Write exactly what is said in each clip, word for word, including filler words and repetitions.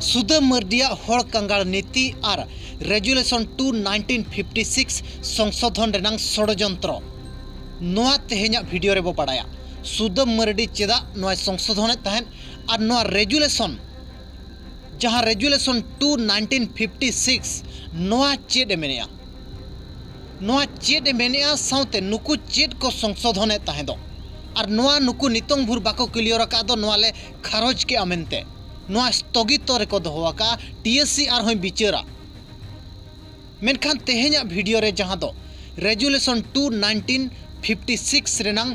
ᱥᱩᱫᱟᱹ ᱢᱟᱹᱨᱰᱤᱭᱟᱜ ᱦᱚᱲ ᱠᱟᱸᱜᱟᱲ ᱱᱤᱛᱤ ᱟᱨ regulation two nineteen fifty six ᱥᱚᱝᱥᱳᱫᱷᱚᱱ ᱨᱮᱱᱟᱝ ᱥᱚᱲᱚᱡᱚᱱᱛᱨᱚ᱾ ᱱᱚᱣᱟ ᱛᱮᱦᱮᱧᱟᱜ ᱵᱷᱤᱰᱤᱭᱳ ᱨᱮᱵᱚ ᱵᱟᱲᱟᱭᱟ᱾ ᱥᱩᱫᱟᱹ ᱢᱟᱹᱨᱰᱤ ᱪᱮᱫᱟᱜ ᱱᱚᱣᱟᱭ ᱥᱚᱝᱥᱳᱫᱷᱚᱱᱮᱫ ᱛᱟᱦᱮᱸᱫ ᱟᱨ ᱱᱚᱣᱟ ᱨᱮᱡᱩᱞᱮᱥᱚᱱ, ᱡᱟᱦᱟᱸ resolution two nineteen fifty six, ᱱᱚᱣᱟ ᱪᱮᱫ ᱮ ᱢᱮᱱᱮᱜᱼᱟ? ᱱᱚᱣᱟ ᱪᱮᱫ ᱮ ᱢᱮᱱᱮᱜᱼᱟ, ᱥᱟᱶᱛᱮ ᱱᱩᱠᱩ ᱪᱮᱫ ᱠᱚ ᱥᱚᱝᱥᱳᱫᱷᱚᱱᱮᱫ ᱛᱟᱦᱮᱸᱫᱚᱜ? ᱟᱨ ᱱᱚᱣᱟ ᱱᱩᱠᱩ ᱱᱤᱛᱚᱝ ᱵᱷᱳᱨ ᱵᱟᱠᱚ ᱠᱞᱤᱭᱚᱨ ᱟᱠᱟᱫ ᱫᱚ, ᱱᱚᱣᱟ ᱞᱮ ᱠᱷᱟᱨᱚᱡᱽ ᱠᱮᱜᱼᱟ ᱢᱮᱱᱛᱮ, ᱱᱚᱣᱟ ᱥᱛᱷᱚᱜᱤᱛᱚ ᱨᱮᱠᱚ ᱫᱚᱦᱚ ᱟᱠᱟᱫᱼᱟ, ᱴᱤ ᱮᱥ ᱥᱤ ᱟᱨᱦᱚᱸᱭ ᱵᱤᱪᱟᱹᱨᱟ᱾ ᱢᱮᱱᱠᱷᱟᱱ ᱛᱮᱦᱮᱧᱟᱜ ᱵᱷᱤᱰᱤᱭᱳ ᱨᱮ, ᱡᱟᱦᱟᱸ ᱫᱚ resolution two nineteen fifty six ᱨᱮᱱᱟᱝ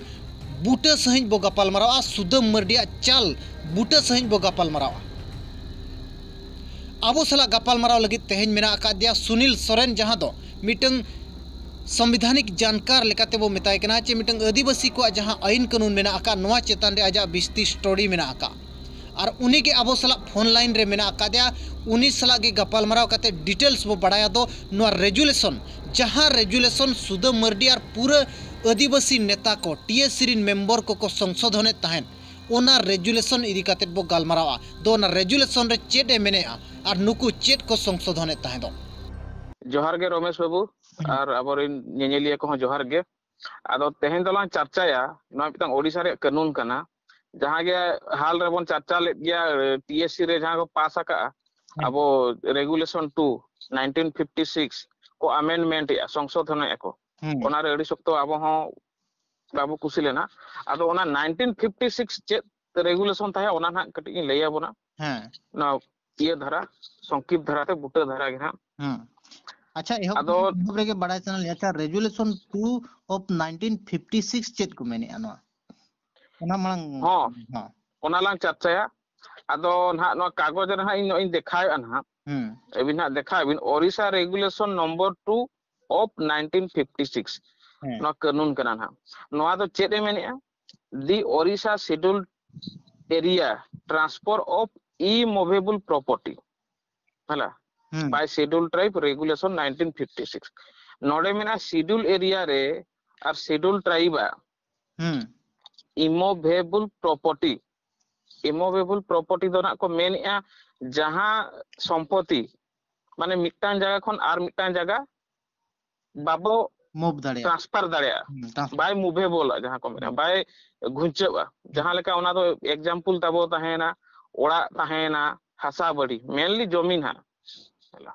ᱵᱩᱴᱟᱹ ᱥᱟᱺᱦᱤᱡ ᱵᱚ ᱜᱟᱯᱟᱞ ᱢᱟᱨᱟᱣᱟ, ᱥᱩᱫᱟᱹᱢ ᱢᱟᱹᱨᱰᱤᱭᱟᱜ ᱪᱟᱞ ᱵᱩᱴᱟᱹ ᱥᱟᱺᱦᱤᱡ ᱵᱚ ᱜᱟᱯᱟᱞ ᱢᱟᱨᱟᱣᱟ᱾ ᱟᱵᱚ ᱥᱟᱞᱟᱜ ᱜᱟᱯᱟᱞ ᱢᱟᱨᱟᱣ ᱞᱟᱹᱜᱤᱫ ᱛᱮᱦᱮᱧ ᱢᱮᱱᱟᱜ ᱟᱠᱟᱫᱮᱭᱟ ᱥᱩᱱᱤᱞ ᱥᱚᱨᱮᱱ, ᱡᱟᱦᱟᱸ ᱫᱚ ᱢᱤᱫᱴᱟᱝ ᱥᱚᱝᱵᱤᱫᱷᱟᱱᱤᱠ ᱡᱟᱱᱠᱟᱨ ᱞᱮᱠᱟᱛᱮ ᱵᱚ ᱢᱮᱛᱟᱭ ᱠᱟᱱᱟ, ᱪᱮ ᱢᱤᱫᱴᱟᱝ ᱟᱹᱫᱤᱵᱟᱹᱥᱤ ᱠᱚᱣᱟᱜ ᱡᱟᱦᱟᱸ ᱟᱹᱭᱤᱱ ᱠᱟᱹᱱᱩᱱ ᱢᱮᱱᱟᱜ ᱟᱠᱟᱫ, ᱱᱚᱣᱟ ᱪᱮᱛᱟᱱ ᱨᱮ ᱟᱡᱟᱜ ᱵᱤᱥᱛᱤ ᱥᱴᱳᱨᱤ ᱢᱮᱱᱟᱜ ᱟᱠᱟᱫ᱾ ᱟᱨ ᱩᱱᱤ ᱜᱮ ᱟᱵᱚ ᱥᱟᱞᱟᱜ ᱯᱷᱳᱱ ᱞᱟᱭᱤᱱ ᱨᱮ ᱢᱮᱱᱟᱜ ᱟᱠᱟᱫᱮᱭᱟ᱾ ᱩᱱᱤ ᱥᱟᱞᱟᱜ ᱜᱮ ᱜᱟᱯᱟᱞ ᱢᱟᱨᱟᱣ ᱠᱟᱛᱮ ᱰᱤᱴᱮᱞᱥ ᱵᱚ ᱵᱟᱲᱟᱭᱟ ᱫᱚ ᱱᱚᱣᱟ ᱨᱮᱡᱩᱞᱮᱥᱚᱱ, ᱡᱟᱦᱟᱸ ᱨᱮᱡᱩᱞᱮᱥᱚᱱ ᱥᱩᱫᱟᱹ ᱢᱟᱹᱨᱰᱤ ᱟᱨ ᱯᱩᱨᱟᱹ ᱟᱹᱫᱤᱵᱟᱹᱥᱤ ᱱᱮᱛᱟ ᱠᱚ, ᱴᱤ ᱮᱥ ᱥᱤ ᱨᱤᱱ ᱢᱮᱢᱵᱚᱨ ᱠᱚᱠᱚ ᱥᱚᱝᱥᱳᱫᱷᱚᱱᱮᱫ ᱛᱟᱦᱮᱸᱫ, ᱚᱱᱟ ᱨᱮᱡᱩᱞᱮᱥᱚᱱ ᱤᱫᱤ ᱠᱟᱛᱮ ᱵᱚ ᱜᱟᱞᱢᱟᱨᱟᱣᱟ᱾ ᱫᱚ ᱚᱱᱟ ᱨᱮᱡᱩᱞᱮᱥᱚᱱ ᱨᱮ ᱪᱮᱫ ᱮ ᱢᱮᱱᱮᱜᱼᱟ ᱟᱨ ᱱᱩᱠᱩ ᱪᱮᱫ ᱠᱚ ᱥᱚᱝᱥᱳᱫᱷᱚᱱᱮᱫ ᱛᱟᱦᱮᱸᱫᱚᱜ? ᱡᱚᱦᱟᱨ ᱜᱮ ᱨᱚᱢᱮᱥ ᱵᱟᱹᱵᱩ, ᱦᱩᱸ᱾ ᱟᱨ ᱟᱵᱚᱨᱮᱱ ᱧᱮᱧᱮᱞᱤᱭᱟᱹ ᱠᱚᱦᱚᱸ ᱡᱚᱦᱟᱨ ᱜᱮ᱾ ᱟᱫᱚ ᱛᱮᱦᱮᱧ ᱫᱚᱞᱟᱝ ᱪᱟᱨᱪᱟᱭᱟ, ᱱᱚᱣᱟ ᱢᱤᱫᱴᱟᱝ ᱳᱰᱤᱥᱟ ᱨᱮᱭᱟᱜ ᱠᱟᱹᱱᱩᱱ ᱠᱟᱱᱟ, ᱡᱟᱦᱟᱸ ᱜᱮ ᱦᱟᱞ ᱨᱮᱵᱚᱱ ᱪᱟᱨᱪᱟ ᱞᱮᱫ ᱜᱮᱭᱟ, ᱴᱤ ᱮᱥ ᱥᱤ ᱨᱮ ᱡᱟᱦᱟᱸ ᱠᱚ ᱯᱟᱥ ᱟᱠᱟᱜᱼᱟ, ᱦᱮᱸ᱾ ᱟᱵᱚ regulation two, nineteen fifty six ᱠᱚ ᱟᱢᱮᱱᱰᱢᱮᱱᱴ ᱮᱜᱼᱟ, ᱥᱚᱝᱥᱳᱫᱷᱚᱱ ᱮᱜᱼᱟ ᱠᱚ᱾ ᱦᱮᱸ᱾ ᱚᱱᱟᱨᱮ ᱟᱹᱰᱤ ᱥᱚᱠᱛᱚ ᱟᱵᱚ ᱦᱚᱸ ᱵᱟᱵᱚ ᱠᱩᱥᱤ ᱞᱮᱱᱟ᱾ ᱟᱫᱚ ᱚᱱᱟ ᱱᱟᱭᱤᱱᱴᱤᱱ ᱯᱷᱤᱯᱴᱤ ᱥᱤᱠᱥ ᱪᱮᱫ ᱨᱮᱜᱩᱞᱮᱥᱚᱱ ᱛᱟᱦᱮᱸ, ᱚᱱᱟ ᱱᱟᱦᱟᱜ ᱠᱟᱹᱴᱤᱡ ᱤᱧ ᱞᱟᱹᱭ ᱟᱵᱚᱱᱟ᱾ ᱦᱮᱸ᱾ ᱱᱚᱣᱟ ᱤᱭᱟᱹ ᱫᱷᱟᱨᱟ, ᱥᱚᱝᱠᱷᱤᱯ ᱫᱷᱟᱨᱟ ᱛᱮ, ᱵᱩᱴᱟᱹ ᱫᱷᱟᱨᱟ ᱜᱮ ᱱᱟᱦᱟᱜ᱾ ᱦᱮᱸ᱾ ᱟᱪᱪᱷᱟ, ᱮᱦᱚᱵ ᱟᱫᱚ ᱨᱮᱜᱮ, ᱮᱦᱚᱵ ᱨᱮᱜᱮ ᱵᱟᱲᱟᱭ ᱥᱟᱱᱟ ᱞᱤᱧᱟ, ᱟᱪᱪᱷᱟ, resolution two of nineteen fifty six ᱪᱮᱫ ᱠᱚ ᱢᱮᱱᱮᱜᱼᱟ ᱱᱚᱣᱟ? ᱚᱱᱟ ᱢᱟᱲᱟᱝ, ᱦᱚᱸ᱾ ᱦᱚᱸ᱾ ᱚᱱᱟ ᱞᱟᱝ ᱪᱟᱨᱪᱟᱭᱟ᱾ ᱟᱫᱚ ᱱᱟᱦᱟᱜ ᱱᱚᱣᱟ ᱠᱟᱜᱚᱡᱽ ᱨᱮ ᱱᱟᱦᱟᱜ ᱤᱧ ᱱᱚᱜᱼᱚᱭ ᱤᱧ ᱫᱮᱠᱷᱟᱣᱮᱫᱼᱟ ᱱᱟᱦᱟᱜ᱾ ᱦᱩᱸ᱾ ᱟᱹᱵᱤᱱ ᱱᱟᱦᱟᱜ ᱫᱮᱠᱷᱟᱣ ᱵᱤᱱ, Orissa regulation number two of nineteen fifty six. ᱦᱮᱸ᱾ ᱱᱚᱣᱟ ᱠᱟᱹᱱᱩᱱ ᱠᱟᱱᱟ ᱱᱟᱦᱟᱜ᱾ ᱱᱚᱣᱟ ᱫᱚ ᱪᱮᱫ ᱮ ᱢᱮᱱᱮᱜᱼᱟ? The Orissa Scheduled Area Transfer of Immovable Property, ᱦᱮᱞᱟ, ᱦᱩᱸ᱾ By Scheduled Tribe Regulation nineteen fifty six. ᱱᱚᱰᱮ ᱢᱮᱱᱟᱜᱼᱟ, ᱥᱤᱰᱩᱞ ᱮᱨᱤᱭᱟ ᱨᱮ ᱟᱨ ᱥᱤᱰᱩᱞ ᱴᱨᱟᱭᱤᱵ ᱟᱜ ᱦᱩᱸ᱾ ᱤᱢᱳᱵᱷᱮᱵᱚᱞ ᱯᱨᱚᱯᱟᱨᱴᱤ immovable property ᱫᱚ ᱱᱟᱜ ᱠᱚ ᱢᱮᱱᱮᱜᱼᱟ ᱡᱟᱦᱟᱸ ᱥᱚᱢᱯᱚᱛᱤ, ᱢᱟᱱᱮ ᱢᱤᱫᱴᱟᱝ ᱡᱟᱭᱜᱟ ᱠᱷᱚᱱ ᱟᱨ ᱢᱤᱫᱴᱟᱝ ᱡᱟᱭᱜᱟ ᱵᱟᱵᱚ ᱢᱩᱵᱷ ᱫᱟᱲᱮᱭᱟᱜᱼᱟ᱾ ᱴᱨᱟᱱᱥᱯᱷᱟᱨ ᱫᱟᱲᱮᱭᱟᱜᱼᱟ, ᱦᱩᱸ, transfer᱾ ᱵᱟᱭ movable ᱟ, ᱡᱟᱦᱟᱸ ᱠᱚ ᱢᱮᱱᱟ, ᱵᱟᱭ ᱜᱷᱩᱧᱪᱟᱹᱜᱼᱟ᱾ ᱡᱟᱦᱟᱸ ᱞᱮᱠᱟ ᱚᱱᱟ ᱫᱚ example ᱛᱟᱵᱚ ᱛᱟᱦᱮᱸᱭᱮᱱᱟ ᱚᱲᱟᱜ, ᱛᱟᱦᱮᱸᱭᱮᱱᱟ ᱦᱟᱥᱟ ᱵᱟᱹᱲᱤ, mainly ᱡᱚᱢᱤᱱ ᱦᱟᱸᱜ,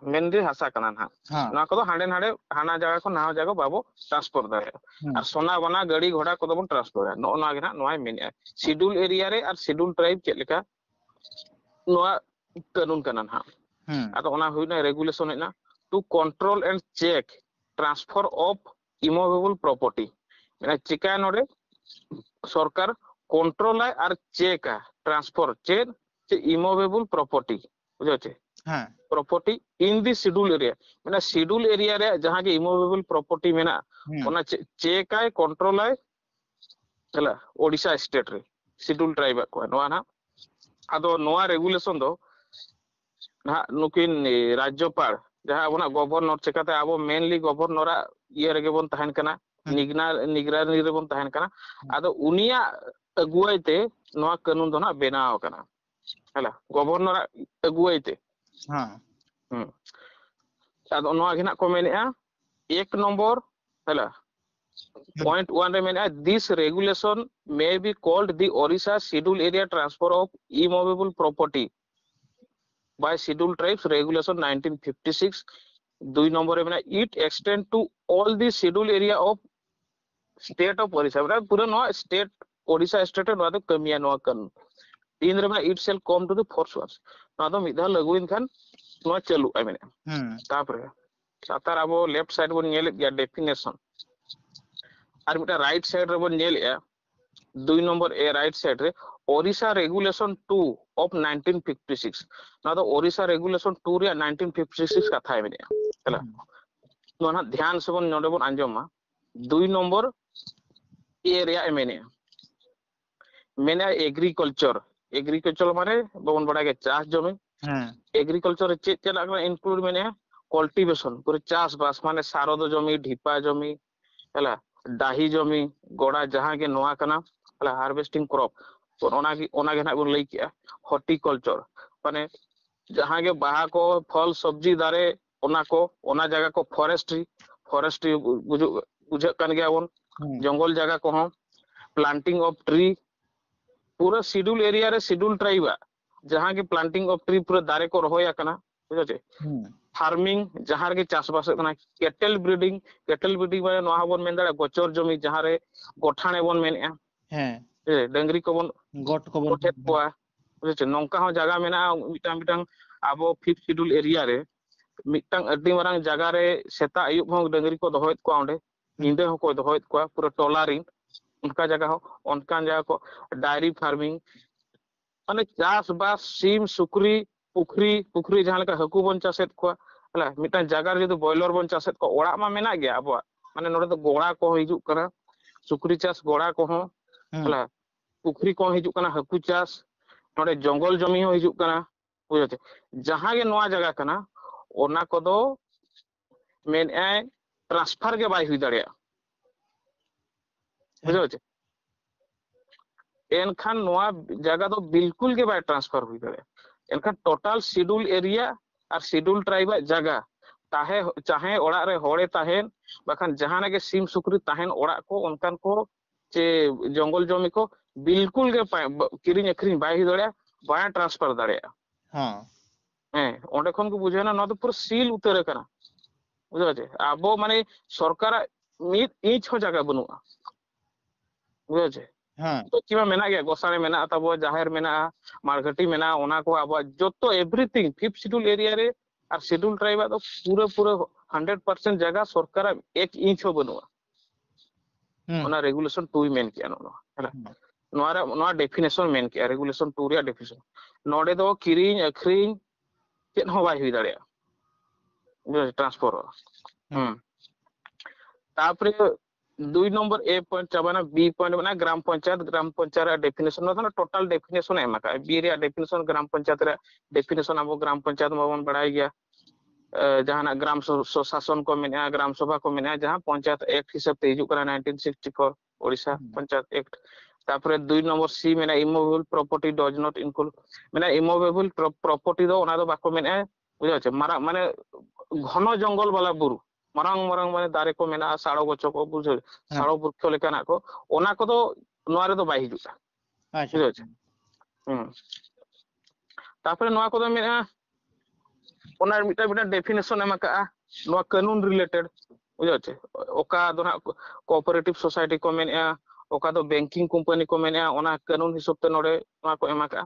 mainly ᱦᱟᱥᱟ ᱠᱟᱱᱟ ᱱᱟᱦᱟᱜ᱾ ᱦᱮᱸ᱾ ᱱᱚᱣᱟ ᱠᱚᱫᱚ ᱦᱟᱸᱰᱮ ᱱᱟᱰᱮ, ᱦᱟᱱᱟ ᱡᱟᱭᱜᱟ ᱠᱷᱚᱱ ᱱᱟᱣᱟ ᱡᱟᱭᱜᱟ ᱵᱟᱵᱚ ᱴᱨᱟᱱᱥᱯᱷᱟᱨ ᱫᱟᱲᱮᱭᱟᱜᱼᱟ᱾ ᱦᱩᱸ᱾ ᱟᱨ ᱥᱚᱱᱟ ᱵᱟᱱᱟ, ᱜᱟᱹᱲᱤ ᱜᱷᱚᱲᱟ ᱠᱚᱫᱚ ᱵᱚᱱ ᱴᱨᱟᱱᱥᱯᱷᱟᱨᱟ᱾ ᱱᱚᱜᱼᱚ ᱱᱚᱣᱟ ᱜᱮ ᱱᱟᱦᱟᱜ ᱱᱚᱣᱟᱭ ᱢᱮᱱᱮᱜᱼᱟ, schedule area ᱨᱮ ᱟᱨ schedule tribe ᱪᱮᱫ ᱞᱮᱠᱟ ᱱᱚᱣᱟ ᱠᱟᱹᱱᱩᱱ ᱠᱟᱱᱟ ᱱᱟᱦᱟᱜ᱾ ᱦᱩᱸ᱾ ᱟᱫᱚ ᱚᱱᱟ ᱦᱩᱭᱱᱟ regulation ᱦᱮᱡ ᱮᱱᱟ, to control and check transfer of immovable property, ᱢᱟᱱᱮ ᱪᱤᱠᱟ ᱱᱚᱰᱮ ᱥᱚᱨᱠᱟᱨ control ᱟᱭ ᱟᱨ check ᱟ transfer ᱪᱮᱫ, ᱪᱮᱫ immovable property, ᱵᱩᱡᱷᱟᱹᱣ ᱪᱮ? ᱦᱮᱸ᱾ Property in the schedule area, ᱢᱟᱱᱮ schedule area ᱨᱮᱭᱟᱜ ᱡᱟᱦᱟᱸ ᱜᱮ immovable property ᱢᱮᱱᱟᱜᱼᱟ, ᱦᱩᱸ᱾ ᱚᱱᱟ ᱪᱮ-, check ᱟᱭ, control ᱟᱭ, ᱦᱮᱞᱟ, ᱳᱰᱤᱥᱟ state ᱨᱮ schedule tribe ᱟᱜ ᱠᱚᱣᱟ ᱱᱚᱣᱟ ᱱᱟᱦᱟᱜ᱾ ᱟᱫᱚ ᱱᱚᱣᱟ regulation ᱫᱚ ᱱᱟᱦᱟᱜ ᱱᱩᱠᱤᱱ, ᱮ, ᱨᱟᱡᱽᱡᱚᱯᱟᱲ, ᱡᱟᱦᱟᱸ ᱟᱵᱚᱱᱟᱜ governor, ᱪᱮᱠᱟᱛᱮ ᱟᱵᱚ mainly governor ᱟᱜ ᱤᱭᱟᱹ ᱨᱮᱜᱮ ᱵᱚᱱ ᱛᱟᱦᱮᱱ ᱠᱟᱱᱟ, ᱦᱩᱸ᱾ ᱱᱤᱜᱽᱱᱟ-, ᱱᱤᱜᱽᱨᱟᱱᱤ ᱨᱮᱵᱚᱱ ᱛᱟᱦᱮᱱ ᱠᱟᱱᱟ᱾ ᱦᱩᱸ᱾ ᱟᱫᱚ ᱩᱱᱤᱭᱟᱜ ᱟᱹᱜᱩᱣᱟᱹᱭ ᱛᱮ ᱱᱚᱣᱟ ᱠᱟᱹᱱᱩᱱ ᱫᱚ ᱱᱟᱦᱟᱜ ᱵᱮᱱᱟᱣ ᱟᱠᱟᱱᱟ, ᱦᱮᱞᱟ, governor ᱟᱜ ᱟᱹᱜᱩᱣᱟᱹᱭ ᱛᱮ᱾ ᱦᱮᱸ᱾ ᱦᱩᱸ᱾ ᱟᱫᱚ ᱱᱚᱣᱟ ᱜᱮ ᱱᱟᱦᱟᱜ ᱠᱚ ᱢᱮᱱᱮᱜᱼᱟ, ᱮᱠ ᱱᱚᱢᱵᱚᱨ, ᱦᱮᱞᱟ, ᱦᱩᱸ᱾ point one ᱨᱮ ᱢᱮᱱᱮᱜᱼᱟ, this regulation may be called the Orissa Schedule Area Transfer of Immovable Property by Schedule Tribes Regulation nineteen fifty six. ᱫᱩᱭ ᱱᱚᱢᱵᱚᱨ ᱨᱮ ᱢᱮᱱᱟᱜᱼᱟ, it extend to all the schedule area of state of Orissa, ᱢᱟᱱᱮ ᱯᱩᱨᱟᱹ ᱱᱚᱣᱟ state, Odisha state ᱨᱮ ᱱᱚᱣᱟ ᱫᱚ ᱠᱟᱹᱢᱤᱭᱟ ᱱᱚᱣᱟ ᱠᱟᱹᱱᱩᱱ᱾ ᱛᱤᱱ ᱨᱮ ᱢᱮᱱᱟᱜᱼᱟ, it shall come to the force once, ᱱᱚᱣᱟ ᱫᱚ ᱢᱤᱫ ᱫᱷᱟᱣ ᱞᱟᱹᱜᱩᱭᱮᱱ ᱠᱷᱟᱱ ᱱᱚᱣᱟ ᱪᱟᱹᱞᱩᱜᱼᱟ ᱢᱮᱱᱮᱜᱼᱟ᱾ ᱦᱩᱸ᱾ ᱛᱟᱯᱚᱨᱮ ᱞᱟᱛᱟᱨ ᱟᱵᱚ left side ᱵᱚᱱ ᱧᱮᱞᱮᱫ ᱜᱮᱭᱟ definition, ᱟᱨ ᱢᱤᱫᱴᱟᱝ right side ᱨᱮᱵᱚᱱ ᱧᱮᱞᱮᱜᱼᱟ, ᱫᱩᱭ ᱱᱚᱢᱵᱚᱨ A, right side ᱨᱮ, Orissa Regulation two of nineteen fifty six, ᱱᱚᱣᱟ ᱫᱚ Orissa Regulation two ᱨᱮᱭᱟᱜ nineteen fifty six ᱠᱟᱛᱷᱟᱭ ᱢᱮᱱᱮᱜᱼᱟ᱾ ᱛᱟᱦᱞᱮ ᱦᱩᱸ᱾ ᱱᱚᱣᱟ ᱱᱟᱦᱟᱜ ᱫᱷᱮᱭᱟᱱ ᱥᱮᱵᱚᱱ ᱱᱚᱰᱮ ᱵᱚᱱ ᱟᱸᱡᱚᱢᱟ, ᱫᱩᱭ ᱱᱚᱢᱵᱚᱨ A ᱨᱮᱭᱟᱜ ᱮ ᱢᱮᱱᱮᱜᱼᱟ, ᱢᱮᱱᱮᱜᱼᱟ agriculture, agriculture ᱢᱟᱱᱮ ᱵᱟᱵᱚᱱ ᱵᱟᱲᱟᱭ ᱜᱮᱭᱟ ᱪᱟᱥ ᱡᱚᱢᱤ, ᱦᱮᱸ᱾ agriculture ᱨᱮ ᱪᱮᱫ ᱪᱟᱞᱟᱜ ᱠᱟᱱᱟ include ᱢᱮᱱᱮᱜᱼᱟ, cultivation, ᱯᱩᱨᱟᱹ ᱪᱟᱥᱵᱟᱥ, ᱢᱟᱱᱮ ᱥᱟᱨᱚᱫ ᱡᱚᱢᱤ, ᱰᱷᱤᱯᱟ ᱡᱚᱢᱤ, ᱦᱮᱞᱟ, ᱰᱟᱹᱦᱤ ᱡᱚᱢᱤ, ᱜᱚᱰᱟ, ᱡᱟᱦᱟᱸ ᱜᱮ ᱱᱚᱣᱟ ᱠᱟᱱᱟ, ᱦᱮᱞᱟ, harvesting crop, ᱚᱱᱟ ᱜᱮ ᱚᱱᱟ ᱜᱮ ᱱᱟᱦᱟᱜ ᱵᱚᱱ ᱞᱟᱹᱭ ᱠᱮᱜᱼᱟ ᱦᱚᱨᱴᱤᱠᱟᱞᱪᱟᱨ᱾ ᱢᱟᱱᱮ ᱡᱟᱦᱟᱸ ᱜᱮ ᱵᱟᱦᱟ ᱠᱚ, ᱯᱷᱚᱞ, ᱥᱚᱵᱽᱡᱤ ᱫᱟᱨᱮ, ᱚᱱᱟ ᱠᱚ, ᱚᱱᱟ ᱡᱟᱭᱜᱟ ᱠᱚ ᱯᱷᱚᱨᱮᱥᱴᱨᱤ᱾ ᱯᱷᱚᱨᱮᱥᱴᱨᱤ ᱵᱩᱡᱩᱜ ᱵᱩᱡᱷᱟᱹᱜ ᱠᱟᱱ ᱜᱮᱭᱟ ᱵᱚᱱ᱾ ᱦᱩᱸ᱾ ᱡᱚᱝᱜᱚᱞ ᱡᱟᱭᱜᱟ ᱠᱚᱦᱚᱸ, ᱯᱞᱟᱱᱴᱤᱝ ᱚᱯᱷ ᱴᱨᱤ, ᱯᱩᱨᱟᱹ ᱥᱤᱰᱩᱞ ᱮᱨᱤᱭᱟ ᱨᱮ ᱥᱤᱰᱩᱞ ᱴᱨᱟᱭᱤᱵᱟᱜ ᱡᱟᱦᱟᱸ ᱜᱮ ᱯᱞᱟᱱᱴᱤᱝ ᱚᱯᱷ ᱴᱨᱤ, ᱯᱩᱨᱟᱹ ᱫᱟᱨᱮ ᱠᱚ ᱨᱚᱦᱚᱭ ᱟᱠᱟᱱᱟ, ᱵᱩᱡᱷᱟᱹᱣ ᱪᱮ? ᱦᱩᱸ᱾ ᱯᱷᱟᱨᱢᱤᱝ, ᱡᱟᱦᱟᱸ ᱨᱮᱜᱮ ᱪᱟᱥᱵᱟᱥ ᱦᱩᱭᱩᱜ ᱠᱟᱱᱟ᱾ ᱠᱮᱴᱮᱞ ᱵᱨᱤᱰᱤᱝ, ᱠᱮᱴᱮᱞ ᱵᱨᱤᱰᱤᱝ ᱢᱟᱱᱮ ᱱᱚᱣᱟ ᱦᱚᱸᱵᱚᱱ ᱢᱮᱱ ᱫᱟᱲᱮᱭᱟᱜᱼᱟ ᱜᱚᱪᱚᱨ ᱡᱚᱢᱤ, ᱡᱟᱦᱟᱸ ᱨᱮ ᱜᱚᱴᱷᱟᱬᱮ ᱵᱚᱱ ᱢᱮᱱᱮᱫᱼᱟ, ᱦᱮᱸ᱾ ᱦᱮᱸ, ᱰᱟᱹᱝᱨᱤ ᱠᱚᱵᱚᱱ ᱜᱚᱴ ᱠᱚᱵᱚᱱ ᱜᱚᱴᱮᱫ ᱠᱚᱣᱟ, ᱵᱩᱡᱷᱟᱹᱣ ᱪᱮ? ᱱᱚᱝᱠᱟ ᱦᱚᱸ ᱡᱟᱭᱜᱟ ᱢᱮᱱᱟᱜᱼᱟ ᱢᱤᱫᱴᱟᱝ ᱢᱤᱫᱴᱟᱝ ᱟᱵᱚ ᱯᱷᱤᱯᱛᱷ ᱥᱤᱰᱩᱞ ᱮᱨᱤᱭᱟ ᱨᱮ ᱢᱤᱫᱴᱟᱝ ᱟᱹᱰᱤ ᱢᱟᱨᱟᱝ ᱡᱟᱭᱜᱟ ᱨᱮ ᱥᱮᱛᱟᱜ ᱟᱹᱭᱩᱵ ᱦᱚᱸ ᱰᱟᱹᱝᱨᱤ ᱠᱚ ᱫᱚᱦᱚᱭᱮᱫ ᱠᱚᱣᱟ ᱚᱸᱰᱮ, ᱧᱤᱫᱟᱹ ᱦᱚᱸᱠᱚ ᱫᱚᱦᱚᱭᱮᱫ ᱠᱚᱣᱟ ᱯᱩᱨᱟᱹ ᱴᱚᱞᱟ ᱨᱤᱱ᱾ ᱚᱱᱠᱟ ᱡᱟᱭᱜᱟ ᱦᱚᱸ, ᱚᱱᱠᱟᱱ ᱡᱟᱭᱜᱟ ᱠᱚ, ᱰᱟᱭᱨᱤ ᱯᱷᱟᱨᱢᱤᱝ, ᱢᱟᱱᱮ ᱪᱟᱥᱵᱟᱥ, ᱥᱤᱢ, ᱥᱩᱠᱨᱤ, ᱯᱩᱠᱷᱨᱤ, ᱯᱩᱠᱷᱨᱤ ᱡᱟᱦᱟᱸ ᱞᱮᱠᱟ ᱦᱟᱹᱠᱩ ᱵᱚᱱ ᱪᱟᱥᱮᱫ ᱠᱚᱣᱟ, ᱦᱮᱸ, ᱢᱤᱫᱴᱟᱝ ᱡᱟᱭᱜᱟ ᱨᱮ ᱡᱩᱫᱤ ᱵᱚᱭᱞᱚᱨ ᱵᱚᱱ ᱪᱟᱥᱮᱫ ᱠᱚᱣᱟ, ᱚᱲᱟᱜ ᱢᱟ ᱢᱮᱱᱟᱜ ᱜᱮᱭᱟ ᱟᱵᱚᱣᱟᱜ, ᱢᱟᱱᱮ ᱱᱚᱰᱮ ᱫᱚ ᱜᱚᱲᱟ ᱠᱚ ᱦᱤᱡᱩᱜ ᱠᱟᱱᱟ, ᱥᱩᱠᱨᱤ ᱪᱟᱥ ᱜᱚᱲᱟ ᱠᱚᱦᱚᱸ, ᱦᱩᱸ᱾ ᱦᱮᱸ, ᱯᱩᱠᱷᱨᱤ ᱠᱚᱦᱚᱸ ᱦᱤᱡᱩᱜ ᱠᱟᱱᱟ, ᱦᱟᱹᱠᱩ ᱪᱟᱥ, ᱱᱚᱰᱮ ᱡᱚᱝᱜᱚᱞ ᱡᱚᱢᱤ ᱦᱚᱸ ᱦᱤᱡᱩᱜ ᱠᱟᱱᱟ, ᱵᱩᱡᱷᱟᱹᱣ ᱪᱮ? ᱡᱟᱦᱟᱸ ᱜᱮ ᱱᱚᱣᱟ ᱡᱟᱭᱜᱟ ᱠᱟᱱᱟ, ᱚᱱᱟ ᱠᱚᱫᱚ ᱢᱮᱱᱮᱫᱼᱟᱭ ᱴᱨᱟᱱᱥᱯᱷᱟᱨ ᱜᱮ ᱵᱟᱭ ᱦᱩᱭ ᱫᱟᱲᱮᱭᱟᱜᱼᱟ, ᱵᱩᱡᱷᱟᱹᱣ ᱪᱮ? ᱮᱱᱠᱷᱟᱱ ᱱᱚᱣᱟ ᱡᱟᱭᱜᱟ ᱫᱚ ᱵᱤᱞᱠᱩᱞ ᱜᱮ ᱵᱟᱭ ᱴᱨᱟᱱᱥᱯᱷᱟᱨ ᱦᱩᱭ ᱫᱟᱲᱮᱭᱟᱜᱼᱟ᱾ ᱮᱱᱠᱷᱟᱱ ᱴᱳᱴᱟᱞ ᱥᱤᱰᱩᱞ ᱮᱨᱤᱭᱟ ᱟᱨ ᱥᱤᱰᱩᱞ ᱴᱨᱟᱭᱤᱵᱟᱜ ᱡᱟᱭᱜᱟ, ᱛᱟᱦᱮᱸ, ᱪᱟᱦᱮ ᱚᱲᱟᱜ ᱨᱮ ᱦᱚᱲᱮ ᱛᱟᱦᱮᱱ, ᱵᱟᱠᱷᱟᱱ ᱡᱟᱦᱟᱱᱟᱜ ᱜᱮ ᱥᱤᱢ ᱥᱩᱠᱨᱤ ᱛᱟᱦᱮᱱ ᱚᱲᱟᱜ ᱠᱚ, ᱚᱱᱠᱟᱱ ᱠᱚ ᱪᱮ ᱡᱚᱝᱜᱚᱞ ᱡᱚᱢᱤ ᱠᱚ ᱵᱤᱞᱠᱩᱞ ᱜᱮ ᱯᱟ-, ᱵᱟ-, ᱠᱤᱨᱤᱧ ᱟᱹᱠᱷᱨᱤᱧ ᱵᱟᱭ ᱦᱩᱭ ᱫᱟᱲᱮᱭᱟᱜᱼᱟ, ᱵᱟᱭ ᱴᱨᱟᱱᱥᱯᱷᱟᱨ ᱫᱟᱲᱮᱭᱟᱜᱼᱟ᱾ ᱦᱮᱸ᱾ ᱦᱮᱸ, ᱚᱸᱰᱮ ᱠᱷᱚᱱ ᱜᱮ ᱵᱩᱡᱷᱟᱹᱣ ᱮᱱᱟ ᱱᱚᱣᱟ ᱫᱚ ᱯᱩᱨᱟᱹ ᱥᱤᱞ ᱩᱛᱟᱹᱨ ᱟᱠᱟᱱᱟ, ᱵᱩᱡᱷᱟᱹᱣ ᱪᱮ? ᱟᱵᱚ ᱢᱟᱱᱮ ᱥᱚᱨᱠᱟᱨᱟᱜ ᱢᱤᱫ ᱤᱧᱪ ᱦᱚᱸ ᱡᱟᱭᱜᱟ ᱵᱟᱹᱱᱩᱜᱼᱟ, ᱵᱩᱡᱷᱟᱹᱣ ᱪᱮ? ᱦᱮᱸ᱾ ᱡᱚᱛᱚ ᱪᱮ ᱢᱟ ᱢᱮᱱᱟᱜ ᱜᱮᱭᱟ, ᱜᱚᱥᱟᱬᱮ ᱢᱮᱱᱟᱜᱼᱟ ᱛᱟᱵᱚ, ᱡᱟᱦᱮᱨ ᱢᱮᱱᱟᱜᱼᱟ, ᱢᱟᱲᱜᱷᱟᱹᱴᱤ ᱢᱮᱱᱟᱜᱼᱟ, ᱚᱱᱟ ᱠᱚ ᱟᱵᱚᱣᱟᱜ ᱡᱚᱛᱚ everything fifth schedule area ᱨᱮ ᱟᱨ schedule tribe ᱟᱜ ᱫᱚ ᱯᱩᱨᱟᱹ ᱯᱩᱨᱟᱹ hundred percent ᱡᱟᱭᱜᱟ ᱥᱚᱨᱠᱟᱨᱟᱜ ᱮᱠ ᱤᱧᱪ ᱦᱚᱸ ᱵᱟᱹᱱᱩᱜᱼᱟ᱾ ᱦᱩᱸ᱾ ᱚᱱᱟ regulation two ᱢᱮᱱ ᱠᱮᱜᱼᱟ ᱱᱚᱜᱼᱚ ᱱᱚᱣᱟ, ᱦᱮᱸ᱾ ᱦᱩᱸ᱾ ᱱᱚᱣᱟ ᱨᱮ, ᱱᱚᱣᱟ definition ᱢᱮᱱ ᱠᱮᱜᱼᱟ, regulation two ᱨᱮᱭᱟᱜ definition᱾ ᱱᱚᱰᱮ ᱫᱚ ᱠᱤᱨᱤᱧ ᱟᱹᱠᱷᱨᱤᱧ ᱪᱮᱫ ᱦᱚᱸ ᱵᱟᱭ ᱦᱩᱭ ᱫᱟᱲᱮᱭᱟᱜᱼᱟ, transferᱚᱜᱼᱟ᱾ ᱦᱩᱸ᱾ ᱦᱩᱸ᱾ ᱛᱟᱯᱚᱨᱮ ᱫᱩᱭ ᱱᱚᱢᱵᱚᱨ A point ᱪᱟᱵᱟᱭᱮᱱᱟ, B point ᱢᱮᱱᱟᱜᱼᱟ ᱜᱨᱟᱢ ᱯᱚᱧᱪᱟᱭᱮᱛ, ᱜᱨᱟᱢ ᱯᱚᱧᱪᱟᱭᱮᱛ ᱨᱮᱭᱟᱜ definition, ᱱᱚᱣᱟ ᱫᱚ total definition ᱮ ᱮᱢ ᱟᱠᱟᱫᱼᱟ᱾ B ᱨᱮᱭᱟᱜ definition, ᱜᱨᱟᱢ ᱯᱚᱧᱪᱟᱭᱮᱛ ᱨᱮᱭᱟᱜ definition, ᱟᱵᱚ ᱜᱨᱟᱢ ᱯᱚᱧᱪᱟᱭᱮᱛ ᱢᱟᱵᱚᱱ ᱵᱟᱲᱟᱭ ᱜᱮᱭᱟ, ᱮ, ᱡᱟᱦᱟᱱᱟᱜ ᱜᱨᱟᱢ ᱥᱚ-, ᱥᱚ-, ᱥᱟᱥᱚᱱ ᱠᱚ ᱢᱮᱱᱟᱜᱼᱟ, ᱜᱨᱟᱢ ᱥᱚᱵᱷᱟ ᱠᱚ ᱢᱮᱱᱟᱜᱼᱟ, ᱡᱟᱦᱟᱸ ᱯᱚᱧᱪᱟᱭᱮᱛ Act ᱦᱤᱥᱟᱹᱵ ᱛᱮ ᱦᱤᱡᱩᱜ ᱠᱟᱱᱟ nineteen sixty four, ᱳᱰᱤᱥᱟ ᱦᱩᱸ᱾ ᱯᱚᱧᱪᱟᱭᱮᱛ Act᱾ ᱛᱟᱯᱚᱨᱮ ᱫᱩᱭ ᱱᱚᱢᱵᱚᱨ ᱥᱤ ᱢᱮᱱᱟᱜᱼᱟ, immovable property does not include, ᱢᱮᱱᱟᱜᱼᱟ immovable pro- property ᱫᱚ ᱚᱱᱟ ᱫᱚ ᱵᱟᱠᱚ ᱢᱮᱱᱮᱜᱼᱟ, ᱵᱩᱡᱷᱟᱹᱣ ᱪᱮ? ᱢᱟᱨᱟᱝ ᱢᱟᱱᱮ ᱜᱷᱚᱱᱚ ᱡᱚᱝᱜᱚᱞ ᱵᱟᱞᱟ ᱵᱩᱨᱩ, ᱢᱟᱨᱟᱝ ᱢᱟᱨᱟᱝ ᱢᱟᱱᱮ ᱫᱟᱨᱮ ᱠᱚ ᱢᱮᱱᱟᱜᱼᱟ, ᱥᱟᱲᱚ ᱜᱚᱪᱷᱚ ᱠᱚ, ᱵᱩᱡᱷᱟᱹᱣ, ᱦᱮᱸ᱾ ᱥᱟᱲᱚ ᱵᱨᱩᱠᱷᱚ ᱞᱮᱠᱟᱱᱟᱜ ᱠᱚ, ᱚᱱᱟ ᱠᱚᱫᱚ ᱱᱚᱣᱟ ᱨᱮᱫᱚ ᱵᱟᱭ ᱦᱤᱡᱩᱜᱼᱟ᱾ ᱟᱪᱪᱷᱟ᱾ ᱵᱩᱡᱷᱟᱹᱣ ᱪᱮ? ᱦᱩᱸ᱾ ᱛᱟᱯᱚᱨᱮ ᱱᱚᱣᱟ ᱠᱚᱫᱚ ᱢᱮᱱᱟᱜᱼᱟ, ᱚᱱᱟ ᱢᱤᱫᱴᱟᱝ ᱢᱤᱫᱴᱟᱝ definition ᱮᱢ ᱟᱠᱟᱜᱼᱟ, ᱱᱚᱣᱟ ᱠᱟᱹᱱᱩᱱ related, ᱵᱩᱡᱷᱟᱹᱣ ᱪᱮ? ᱚᱠᱟ ᱫᱚ ᱱᱟᱜ cooperative society ᱠᱚ ᱢᱮᱱᱮᱜᱼᱟ, ᱚᱠᱟ ᱫᱚ banking company ᱠᱚ ᱢᱮᱱᱮᱜᱼᱟ, ᱚᱱᱟ ᱠᱟᱹᱱᱩᱱ ᱦᱤᱥᱟᱹᱵ ᱛᱮ ᱱᱚᱰᱮ ᱱᱚᱣᱟ ᱠᱚ ᱮᱢ ᱟᱠᱟᱜᱼᱟ᱾